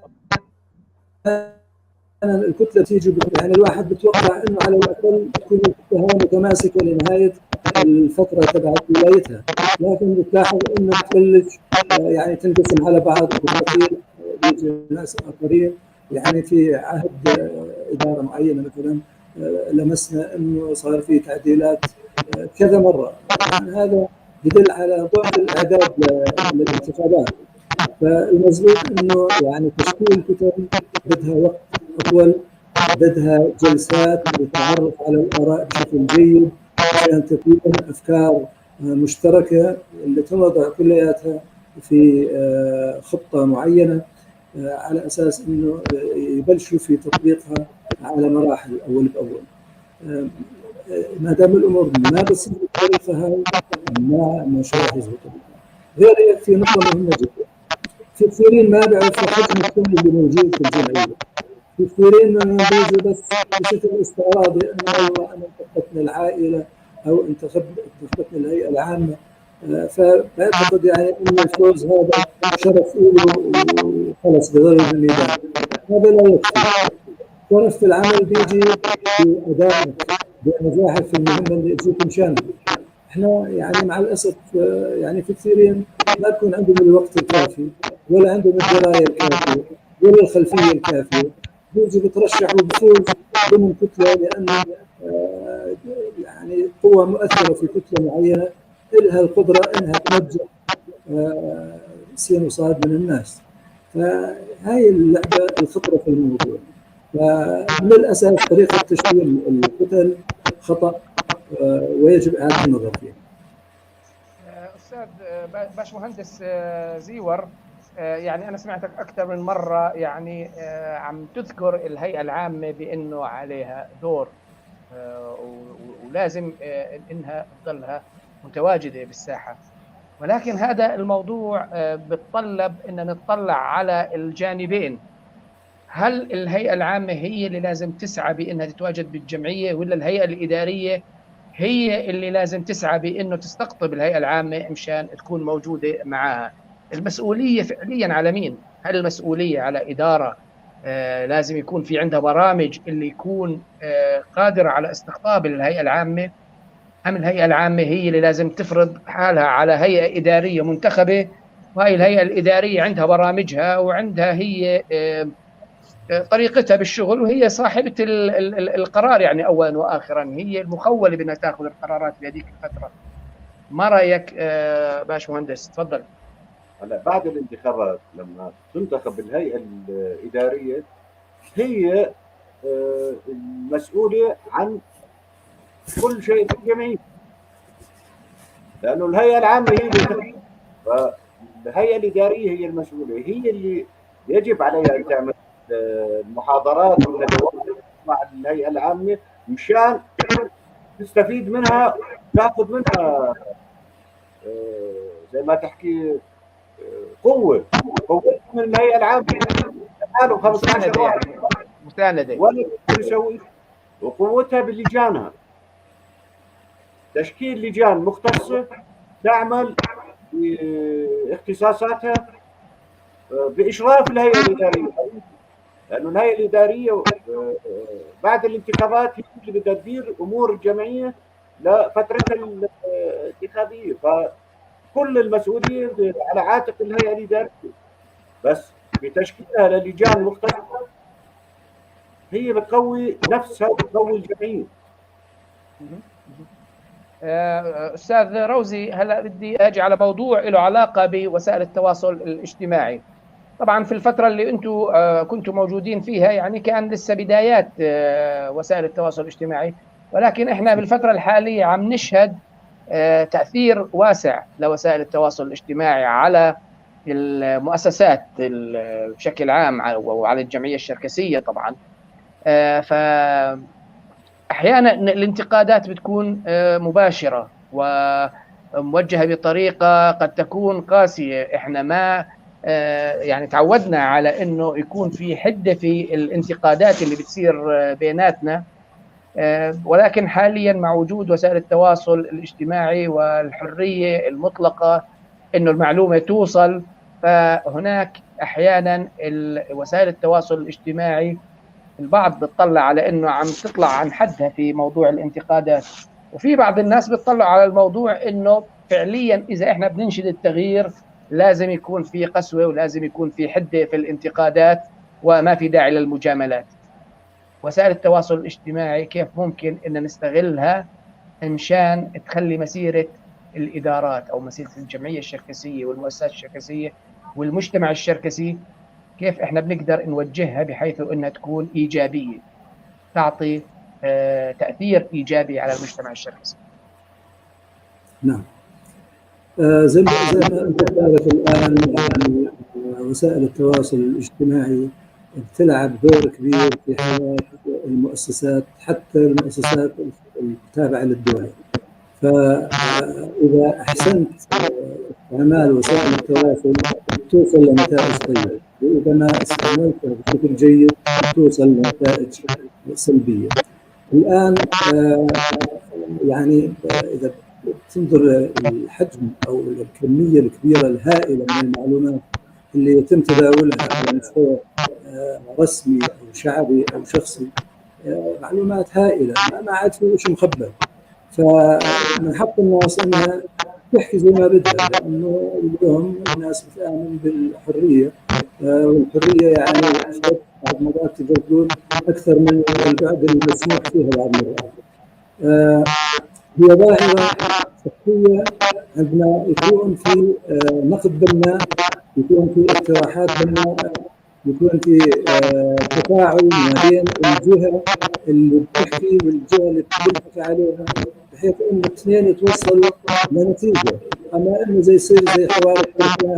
الكتلة تيجي، يعني الواحد بتوقع انه على الاقل تكون الكتلة متماسكة لنهاية الفترة تبعت ولايتها، لكن بتلاحظ انه بتبلش يعني تنقسم على بعض وبتصير بيجي ناس اخرين يعني في عهد ادارة معينة مثلا لمسنا انه صار في تعديلات كذا مرة. يعني هذا يدل على ضعف الاعداد للانتخابات. فالمضبوط انه يعني تشكيل كتل بدها وقت اطول، بدها جلسات للتعرف على الاراء بشكل جيد عشان تكون افكار مشتركة اللي تنوضع كلياتها في خطه معينة على اساس انه يبلشوا في تطبيقها على مراحل اول باول. ما دام الامور ما بتصير بالطريقة هاي ما مش راح يزبط. غير هيك في نقطة مهمة جدا، في كثيرين ما بيعرفوا حجم الشغل اللي موجود في الجمعية. في كثيرين منهم بيجوا بس بشكل استعراضي انه والله انا انتخبتني العائلة او انتخبتني الهيئة العامة، فبعتقد يعني انه الفوز هذا شرف له وخلص بضل بالميدان. هذا لا يكفي. شرف في العمل بيجي بادائك، بنجاحك في المهمة اللي اجيت مشانها. احنا يعني مع الاسف يعني في كثيرين ما بكون عندهم الوقت الكافي ولا عندهم الدراية الكافيه ولا الخلفية الكافيه، بيجي بترشح وبفوز ضمن كتلة لانه يعني قوة مؤثرة في كتلة معينة لها القدرة انها تنجح سين وصاد من الناس. فهاي اللعبة الخطرة في الموضوع. فمن الاساس طريقه تشكيل الكتل خطا ويجب اعاده النظر فيها. استاذ باشمهندس زيور، يعني انا سمعتك اكثر من مرة يعني عم تذكر الهيئة العامة بانه عليها دور ولازم انها تضلها متواجدة بالساحة، ولكن هذا الموضوع بتطلب ان نطلع على الجانبين. هل الهيئة العامة هي اللي لازم تسعى بانها تتواجد بالجمعيه، ولا الهيئة الادارية هي اللي لازم تسعى بانه تستقطب الهيئة العامة مشان تكون موجودة معها؟ المسؤولية فعليا على مين؟ هل المسؤولية على ادارة لازم يكون في عندها برامج اللي يكون قادرة على استقطاب الهيئة العامة، ام الهيئة العامة هي اللي لازم تفرض حالها على هيئة ادارية منتخبه، وهي الهيئة الادارية عندها برامجها وعندها هي طريقتها بالشغل، وهي صاحبه القرار يعني اولا واخرا، هي المخوله بانها تاخذ القرارات بهذيك الفترة. ما رايك باش مهندس؟ تفضل. هلا بعد الانتخابات لما تنتخب الهيئة الادارية هي المسؤولة عن كل شيء في الجمعية، لانه الهيئة العامة هي اللي، فالهيئه الادارية هي المسؤولة، هي اللي يجب عليها ان تعمل المحاضرات والندوات مع الهيئة العامة مشان تستفيد منها، تاخذ منها زي ما تحكي قوة من الهيئة العامة. حاله 15 واحد مساندة ولا يسوي، وقوتها بلجانها، تشكيل لجان مختصة تعمل باختصاصاتها باشراف الهيئة الادارية، لانه الهيئة الادارية بعد الانتخابات هي اللي بدها تدير امور الجمعية لفترتها الانتخابية، فكل المسؤولية على عاتق الهيئة الادارية، بس بتشكيلها للجان المختصة هي بتقوي نفسها وبتقوي الجمعية. استاذ روزي، هلا بدي اجي على موضوع له علاقة بوسائل التواصل الاجتماعي. طبعا في الفترة اللي انتم كنتم موجودين فيها يعني كان لسه بدايات وسائل التواصل الاجتماعي، ولكن احنا بالفترة الحالية عم نشهد تاثير واسع لوسائل التواصل الاجتماعي على المؤسسات بشكل عام وعلى الجمعية الشركسيه طبعا. ف احيانا الانتقادات بتكون مباشرة وموجهه بطريقة قد تكون قاسية. احنا ما يعني تعودنا على انه يكون في حده في الانتقادات اللي بتصير بيناتنا، ولكن حاليا مع وجود وسائل التواصل الاجتماعي والحرية المطلقة انه المعلومة توصل، فهناك احيانا وسائل التواصل الاجتماعي البعض بتطلع على انه عم تطلع عن حدها في موضوع الانتقادات، وفي بعض الناس بتطلع على الموضوع انه فعليا اذا احنا بننشد التغيير لازم يكون في قسوة ولازم يكون في حده في الانتقادات وما في داعي للمجاملات. وسائل التواصل الاجتماعي كيف ممكن ان نستغلها مشان تخلي مسيره الادارات او مسيره الجمعية الشركسيه والمؤسسات الشركسيه والمجتمع الشركسي، كيف احنا بنقدر نوجهها بحيث انها تكون ايجابية، تعطي تاثير ايجابي على المجتمع الشركسي. نعم. زي ما انت تعرف الان، يعني وسائل التواصل الاجتماعي بتلعب دور كبير في حياة المؤسسات، حتى المؤسسات التابعة للدولة. فاذا احسنت استعمال وسائل التواصل توصل لنتائج طيبة، واذا ما استعملتها بشكل جيد توصل لنتائج سلبية. الان يعني اذا تنظر للحجم او الكمية الكبيرة الهائلة من المعلومات اللي يتم تداولها على مستوى رسمي او شعبي او شخصي، معلومات هائلة، ما عاد في شيء مخبى. فمن حق الناس انها تحكي زي ما بدها، لانه اليوم الناس بتامن بالحرية، والحرية يعني بعض مرات تقدر تقول اكثر من البعد المسموح فيها بعض المرات. هي ظاهره صحية عندما يكون في نقد بناء، يكون في اقتراحات بناءه، يكون في تفاعل ما بين الجهة اللي بتحكي والجهة اللي بتحكي عليها، بحيث انه الاثنين يتوصلوا لنتيجة. اما انه زي يصير زي حوار التلفون،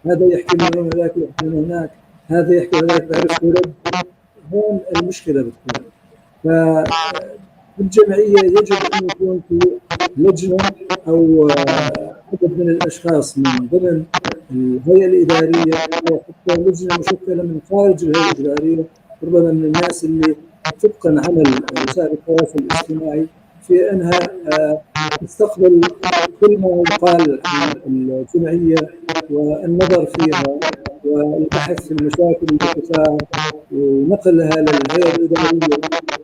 هذا يحكي من هون، هذاك يحكي من هناك، هذا يحكي هذاك بعرف يرد، هون المشكلة بتكون. فالجمعيه يجب ان يكون في لجنة او عدد من الاشخاص من ضمن الهيئة الادارية، او حتى لجنة مشكلة من خارج الهيئة الادارية، ربما من الناس اللي تتقن عمل وسائل التواصل الاجتماعي، في انها تستقبل كل ما يقال عن الجمعية والنظر فيها والبحث في المشاكل اللي تثار ونقلها للهيئة الادارية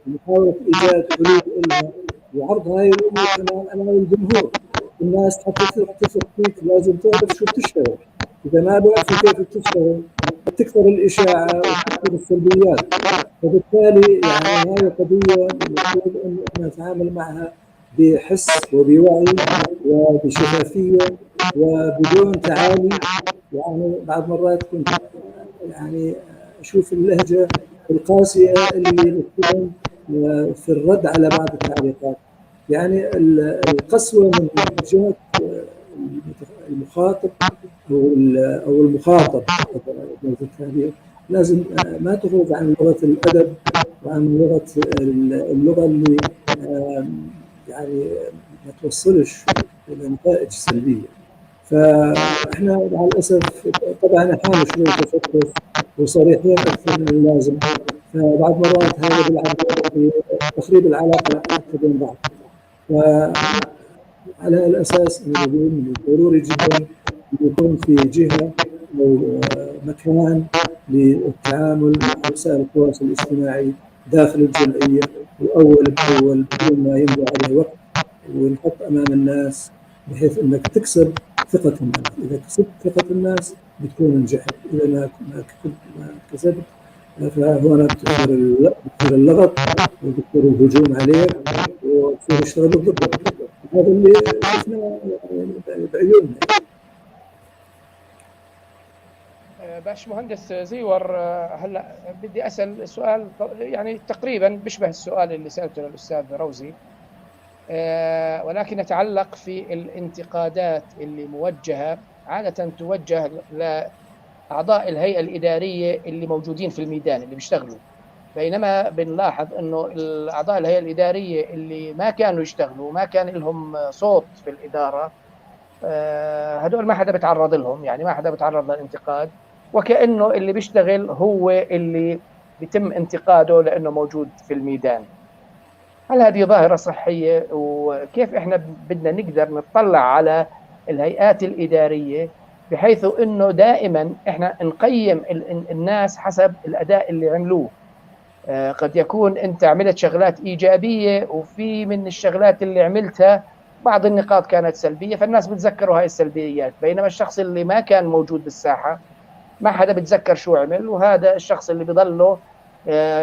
ومحاولة ايجاد حلول لها وعرض هاي الامور كمان امام الجمهور. الناس حتى تثق فيك لازم تعرف شو بتشتغل، اذا ما بيعرفوا كيف بتشتغل بتكثر الاشاعة وبتكثر السلبيات. فبالتالي يعني هاي قضية المفروض انه احنا نتعامل معها بحس وبوعي وبشفافيه وبدون تعالي. يعني بعض مرات كنت يعني اشوف اللهجة القاسية اللي بتكون في الرد على بعض التعليقات، يعني القسوة من جهة المخاطب او المخاطب، لازم ما تخرج عن لغة الادب وعن لغة اللغة اللي يعني ما توصلش الى نتائج سلبية. فاحنا مع الاسف طبعا احيانا شوي تفتح وصريحين اكثر من اللازم، فبعض مرات هذا بيلعب في تخريب العلاقة حتى بين بعض. فعلى الاساس انا بقول من الضروري جدا ان يكون في جهة او مكان للتعامل مع وسائل التواصل الاجتماعي داخل الجمعية، واول باول بدون ما يمضي عليه وقت، ونحط امام الناس بحيث انك تكسب ثقة الناس. اذا كسبت ثقة الناس بتكون نجحت، اذا ما كسبت فهنا بتصير اللغط وبتصير الهجوم عليك وبتصير يشتغل ضدك. هذا اللي شفناه بعيوننا. باش مهندس زيور، هلا بدي اسال سؤال يعني تقريبا بيشبه السؤال اللي سالته للاستاذ روزي، ولكن يتعلق في الانتقادات اللي موجهة عادة توجه لاعضاء الهيئة الادارية اللي موجودين في الميدان اللي بيشتغلوا، بينما بنلاحظ انه اعضاء الهيئة الادارية اللي ما كانوا يشتغلوا، ما كان لهم صوت في الادارة، هدول ما حدا بيتعرض لهم، يعني ما حدا بيتعرض للانتقاد، وكأنه اللي بيشتغل هو اللي بيتم انتقاده لأنه موجود في الميدان. هل هذه ظاهرة صحية؟ وكيف إحنا بدنا نقدر نطلع على الهيئات الإدارية بحيث أنه دائما إحنا نقيم الناس حسب الأداء اللي عملوه؟ قد يكون أنت عملت شغلات إيجابية، وفي من الشغلات اللي عملتها بعض النقاط كانت سلبية، فالناس بتذكروا هاي السلبيات، بينما الشخص اللي ما كان موجود بالساحة ما حدا بتذكر شو عمل، وهذا الشخص اللي بضله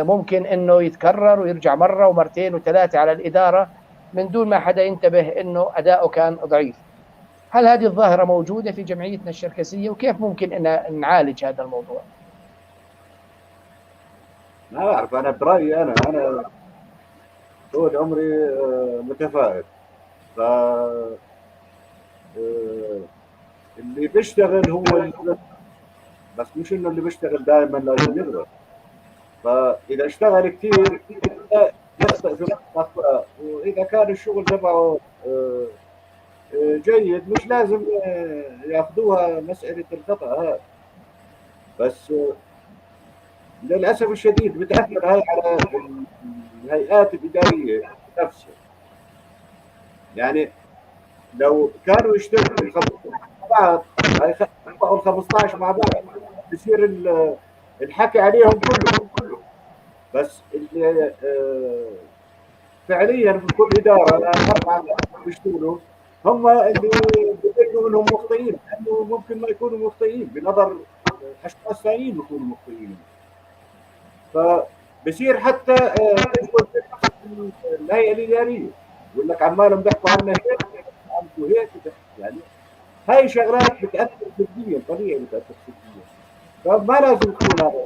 ممكن انه يتكرر ويرجع مرة ومرتين وثلاثة على الادارة من دون ما حدا ينتبه انه اداؤه كان ضعيف. هل هذه الظاهرة موجودة في جمعيتنا الشركسيه، وكيف ممكن ان نعالج هذا الموضوع؟ ما بعرف، انا برايي انا طول عمري متفائل، ف اللي بيشتغل هو اللي، بس مش انه اللي بيشتغل دائما لازم يغلط. فاذا اشتغل كثير يخطئ في اخطاء، واذا كان الشغل تبعه جيد مش لازم ياخذوها مسالة الخطا هذا. بس للاسف الشديد بتاثر هاي على الهيئات الادارية نفسها. يعني لو كانوا يشتغلوا مع بعض، هاي ال 15 مع بعض، بصير الحكي عليهم كله. بس اللي فعليا في كل ادارة اربعة بيشتغلوا هم اللي بيبينوا انهم مخطئين، لانه ممكن ما يكونوا مخطئين بنظر اشخاص ثانيين بيكونوا مخطئين. فبصير حتى الهيئة الادارية يقول لك عمالهم بيحكوا عنا هيك عملوا هيك، يعني هاي شغلات بتاثر سلبيا، طبيعي بتاثر سلبيا، فما لازم يكون هذا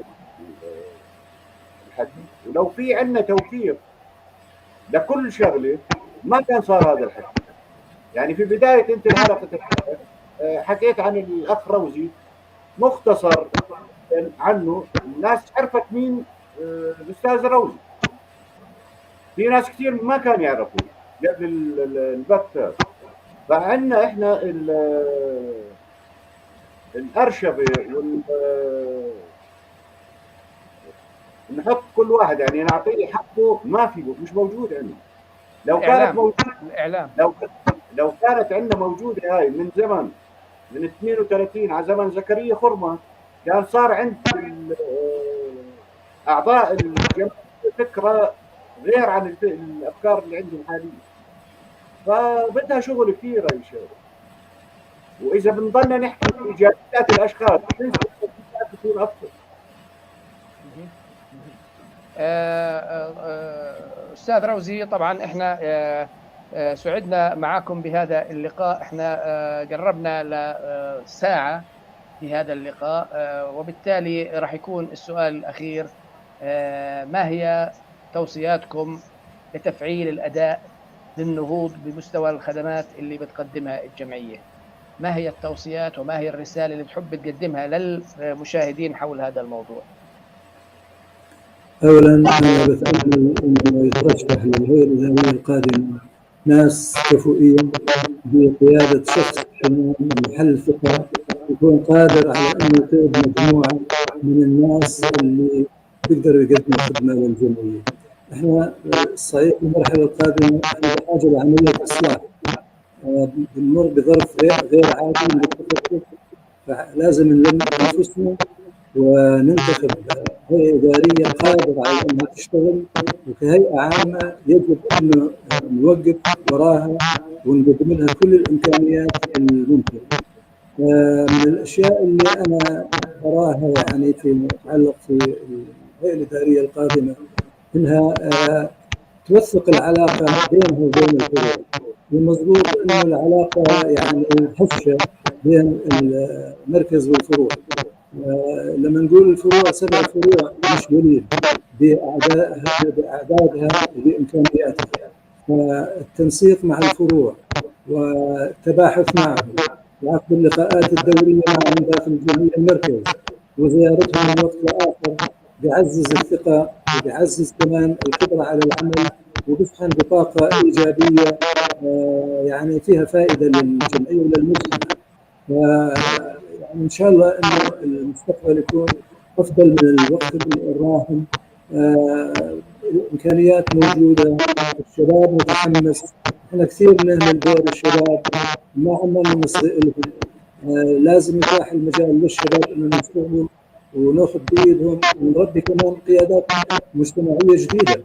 الحكي. ولو في عندنا توثيق لكل شغله ما كان صار هذا الحكي. يعني في بداية انت الحلقة حكيت عن الاخ روزي، مختصر عنه، الناس عرفت مين الاستاذ روزي. في ناس كثير ما كانوا يعرفوه قبل البث. فعندنا احنا الارشفه وال نحط كل واحد يعني نعطيه حقه، ما في، مش موجود عندنا. لو كانت موجودة الاعلام، لو كانت عندنا موجودة هاي من زمن، من 32 على زمن زكريا خرمه، كان صار عند اعضاء الجمعية فكرة غير عن الافكار اللي عندهم حاليا. فبدها شغل كثير هاي الشغلة. واذا بنضلنا نحكي ايجابيات الاشخاص بتكون افضل. استاذ روزي، طبعا احنا سعدنا معكم بهذا اللقاء. احنا قربنا لساعة في هذا اللقاء، وبالتالي راح يكون السؤال الاخير: ما هي توصياتكم لتفعيل الاداء للنهوض بمستوى الخدمات اللي بتقدمها الجمعية؟ ما هي التوصيات وما هي الرسالة اللي تحب تقدمها للمشاهدين حول هذا الموضوع؟ اولا انا بتامل انه يترشح للهيئة الادارية القادمة ناس كفؤين بقيادة شخص كمان محل ثقة، يكون قادر على انه يقود مجموعة من الناس اللي بيقدروا يقدموا خدمة للجمعية. احنا صحيح في المرحلة القادمة احنا بحاجة لعملية اصلاح، بنمر بظرف غير عادي من التفتت، فلازم نلم انفسنا وننتخب هيئة ادارية قادرة على انها تشتغل، وكهيئه عامة يجب انه نوقف وراها ونقدم لها كل الامكانيات الممكنة. من الاشياء اللي انا اراها يعني فيما يتعلق في الهيئة الادارية القادمة انها توثق العلاقة بينها وبين الفروع. المضبوط انه العلاقة يعني هشه بين المركز والفروع. لما نقول الفروع 7 فروع مش قليل باعدادها وبامكانياتها، فالتنسيق مع الفروع والتباحث معهم وعقد اللقاءات الدورية معهم داخل جميع المركز وزيارتهم من وقت لاخر بيعزز الثقة وبيعزز كمان القدرة على العمل وبيشحن بطاقة ايجابية يعني فيها فائدة للجمعية وللمجتمع. يعني ان شاء الله انه المستقبل يكون افضل من الوقت الراهن. الامكانيات موجودة، الشباب متحمس، احنا كثير نهمل دور الشباب، ما عمالنا نصغي لهم. لازم يتاح المجال للشباب انهم يشتغلوا وناخذ بايدهم ونربي كمان قيادات مجتمعية جديدة.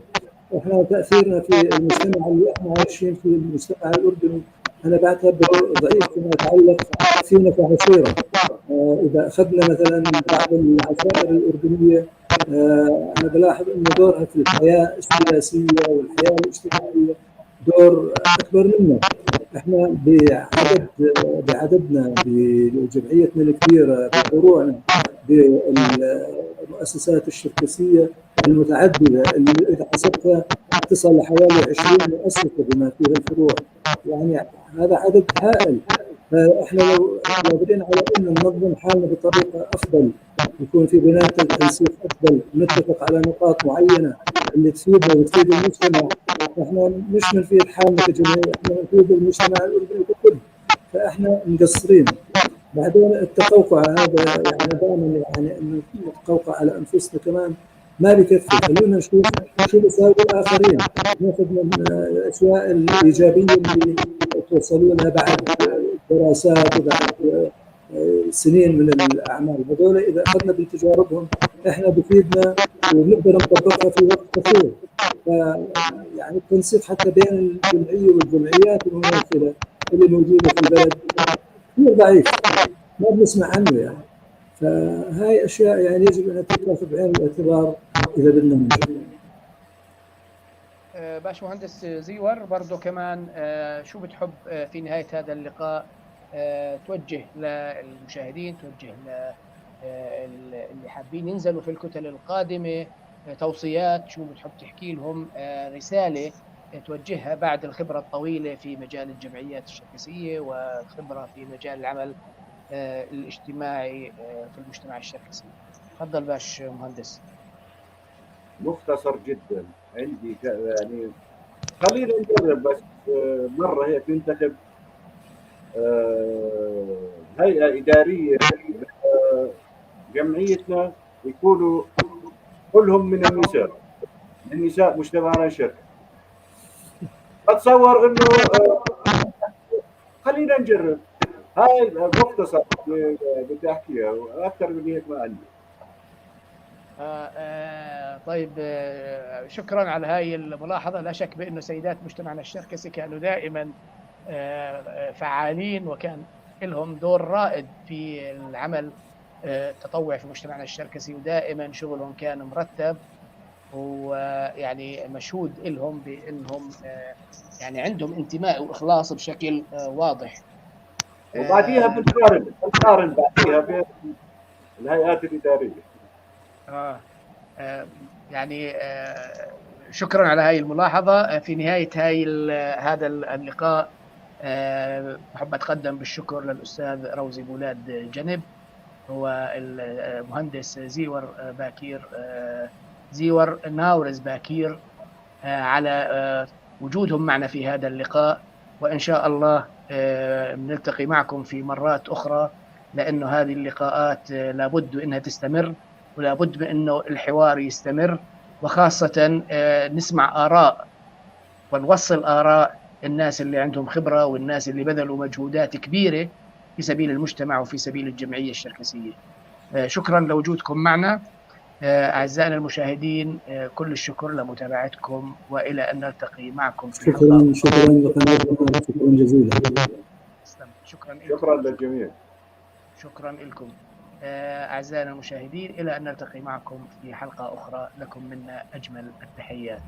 احنا تاثيرنا في المجتمع اللي احنا عايشين فيه، المجتمع الاردني، انا بعتبره ضعيف فيما يتعلق فينا كعشيره. اذا اخذنا مثلا بعض العشائر الاردنية انا بلاحظ انه دورها في الحياة السياسية والحياة الاجتماعية دور اكبر منا. احنا بعددنا بجمعيتنا الكبيرة، بفروعنا، بالمؤسسات الشركسيه المتعددة اللي اذا حسبتها تصل لحوالي 20 مؤسسة بما فيها الفروع، يعني هذا عدد هائل. فاحنا لو قادرين على انه ننظم حالنا بطريقة افضل، يكون في بناء تنسيق افضل، نتفق على نقاط معينة اللي تفيدنا وتفيد المجتمع، احنا مش بنفيد حالنا كجمعية، احنا بنفيد المجتمع الاردني ككل. فاحنا مقصرين. بعدين التقوقع هذا يعني دائما يعني انه نتقوقع على انفسنا كمان ما بكفي. خلونا نشوف شو بيساوي الاخرين، ناخذ من الاشياء الايجابية اللي توصلوا لها بعد دراسات وبعد سنين من الاعمال. هذول اذا اخذنا بتجاربهم احنا بفيدنا ونقدر نطبقها في وقت قصير. يعني التنسيق حتى بين الجمعية والجمعيات المماثلة اللي موجودة في البلد كثير ضعيف، ما بنسمع عنه يعني. فهاي اشياء يعني يجب ان تتاخذ بعين الاعتبار اذا بدنا ننجح. باش مهندس زيور، برضه كمان شو بتحب في نهاية هذا اللقاء توجه للمشاهدين، توجه اللي حابين ينزلوا في الكتل القادمة توصيات، شو بتحب تحكي لهم، رسالة توجهها بعد الخبرة الطويلة في مجال الجمعيات الشركسية والخبرة في مجال العمل الاجتماعي في المجتمع الشركسي؟ تفضل باش مهندس. مختصر جدا عندي، يعني خلينا نجرب بس مرة هيك ننتخب هيئة إدارية جمعيتنا يكونوا كلهم من النساء، من نساء مجتمعنا الشركي. بتصور انه خلينا نجرب. هاي مختصر بدي احكيها، واكثر من هيك ما عندي. طيب، شكرا على هاي الملاحظة. لا شك بأنه سيدات مجتمعنا الشركسي كانوا دائما فعالين وكان لهم دور رائد في العمل التطوعي في مجتمعنا الشركسي، ودائما شغلهم كان مرتب ويعني مشهود لهم بأنهم يعني عندهم انتماء وإخلاص بشكل واضح. وبعديها بنقارن بعديها بين الهيئات الإدارية. يعني شكرا على هاي الملاحظة. في نهاية هذا اللقاء بحب أتقدم بالشكر للأستاذ روزي بولاد جنب، هو المهندس زيور باكير، زيور ناورز باكير، على وجودهم معنا في هذا اللقاء، وإن شاء الله نلتقي معكم في مرات أخرى، لأنه هذه اللقاءات لابد إنها تستمر، ولابد من أنه الحوار يستمر، وخاصة نسمع آراء ونوصل آراء الناس اللي عندهم خبرة والناس اللي بذلوا مجهودات كبيرة في سبيل المجتمع وفي سبيل الجمعية الشركسية. شكرا لوجودكم معنا أعزائنا المشاهدين، كل الشكر لمتابعتكم، وإلى أن نلتقي معكم في شكرا. شكرا لقناتكم، شكرا جزيلا. شكرا لكم. شكرا للجميع. شكرا لكم أعزائنا المشاهدين، إلى أن نلتقي معكم في حلقة أخرى. لكم منا أجمل التحيات.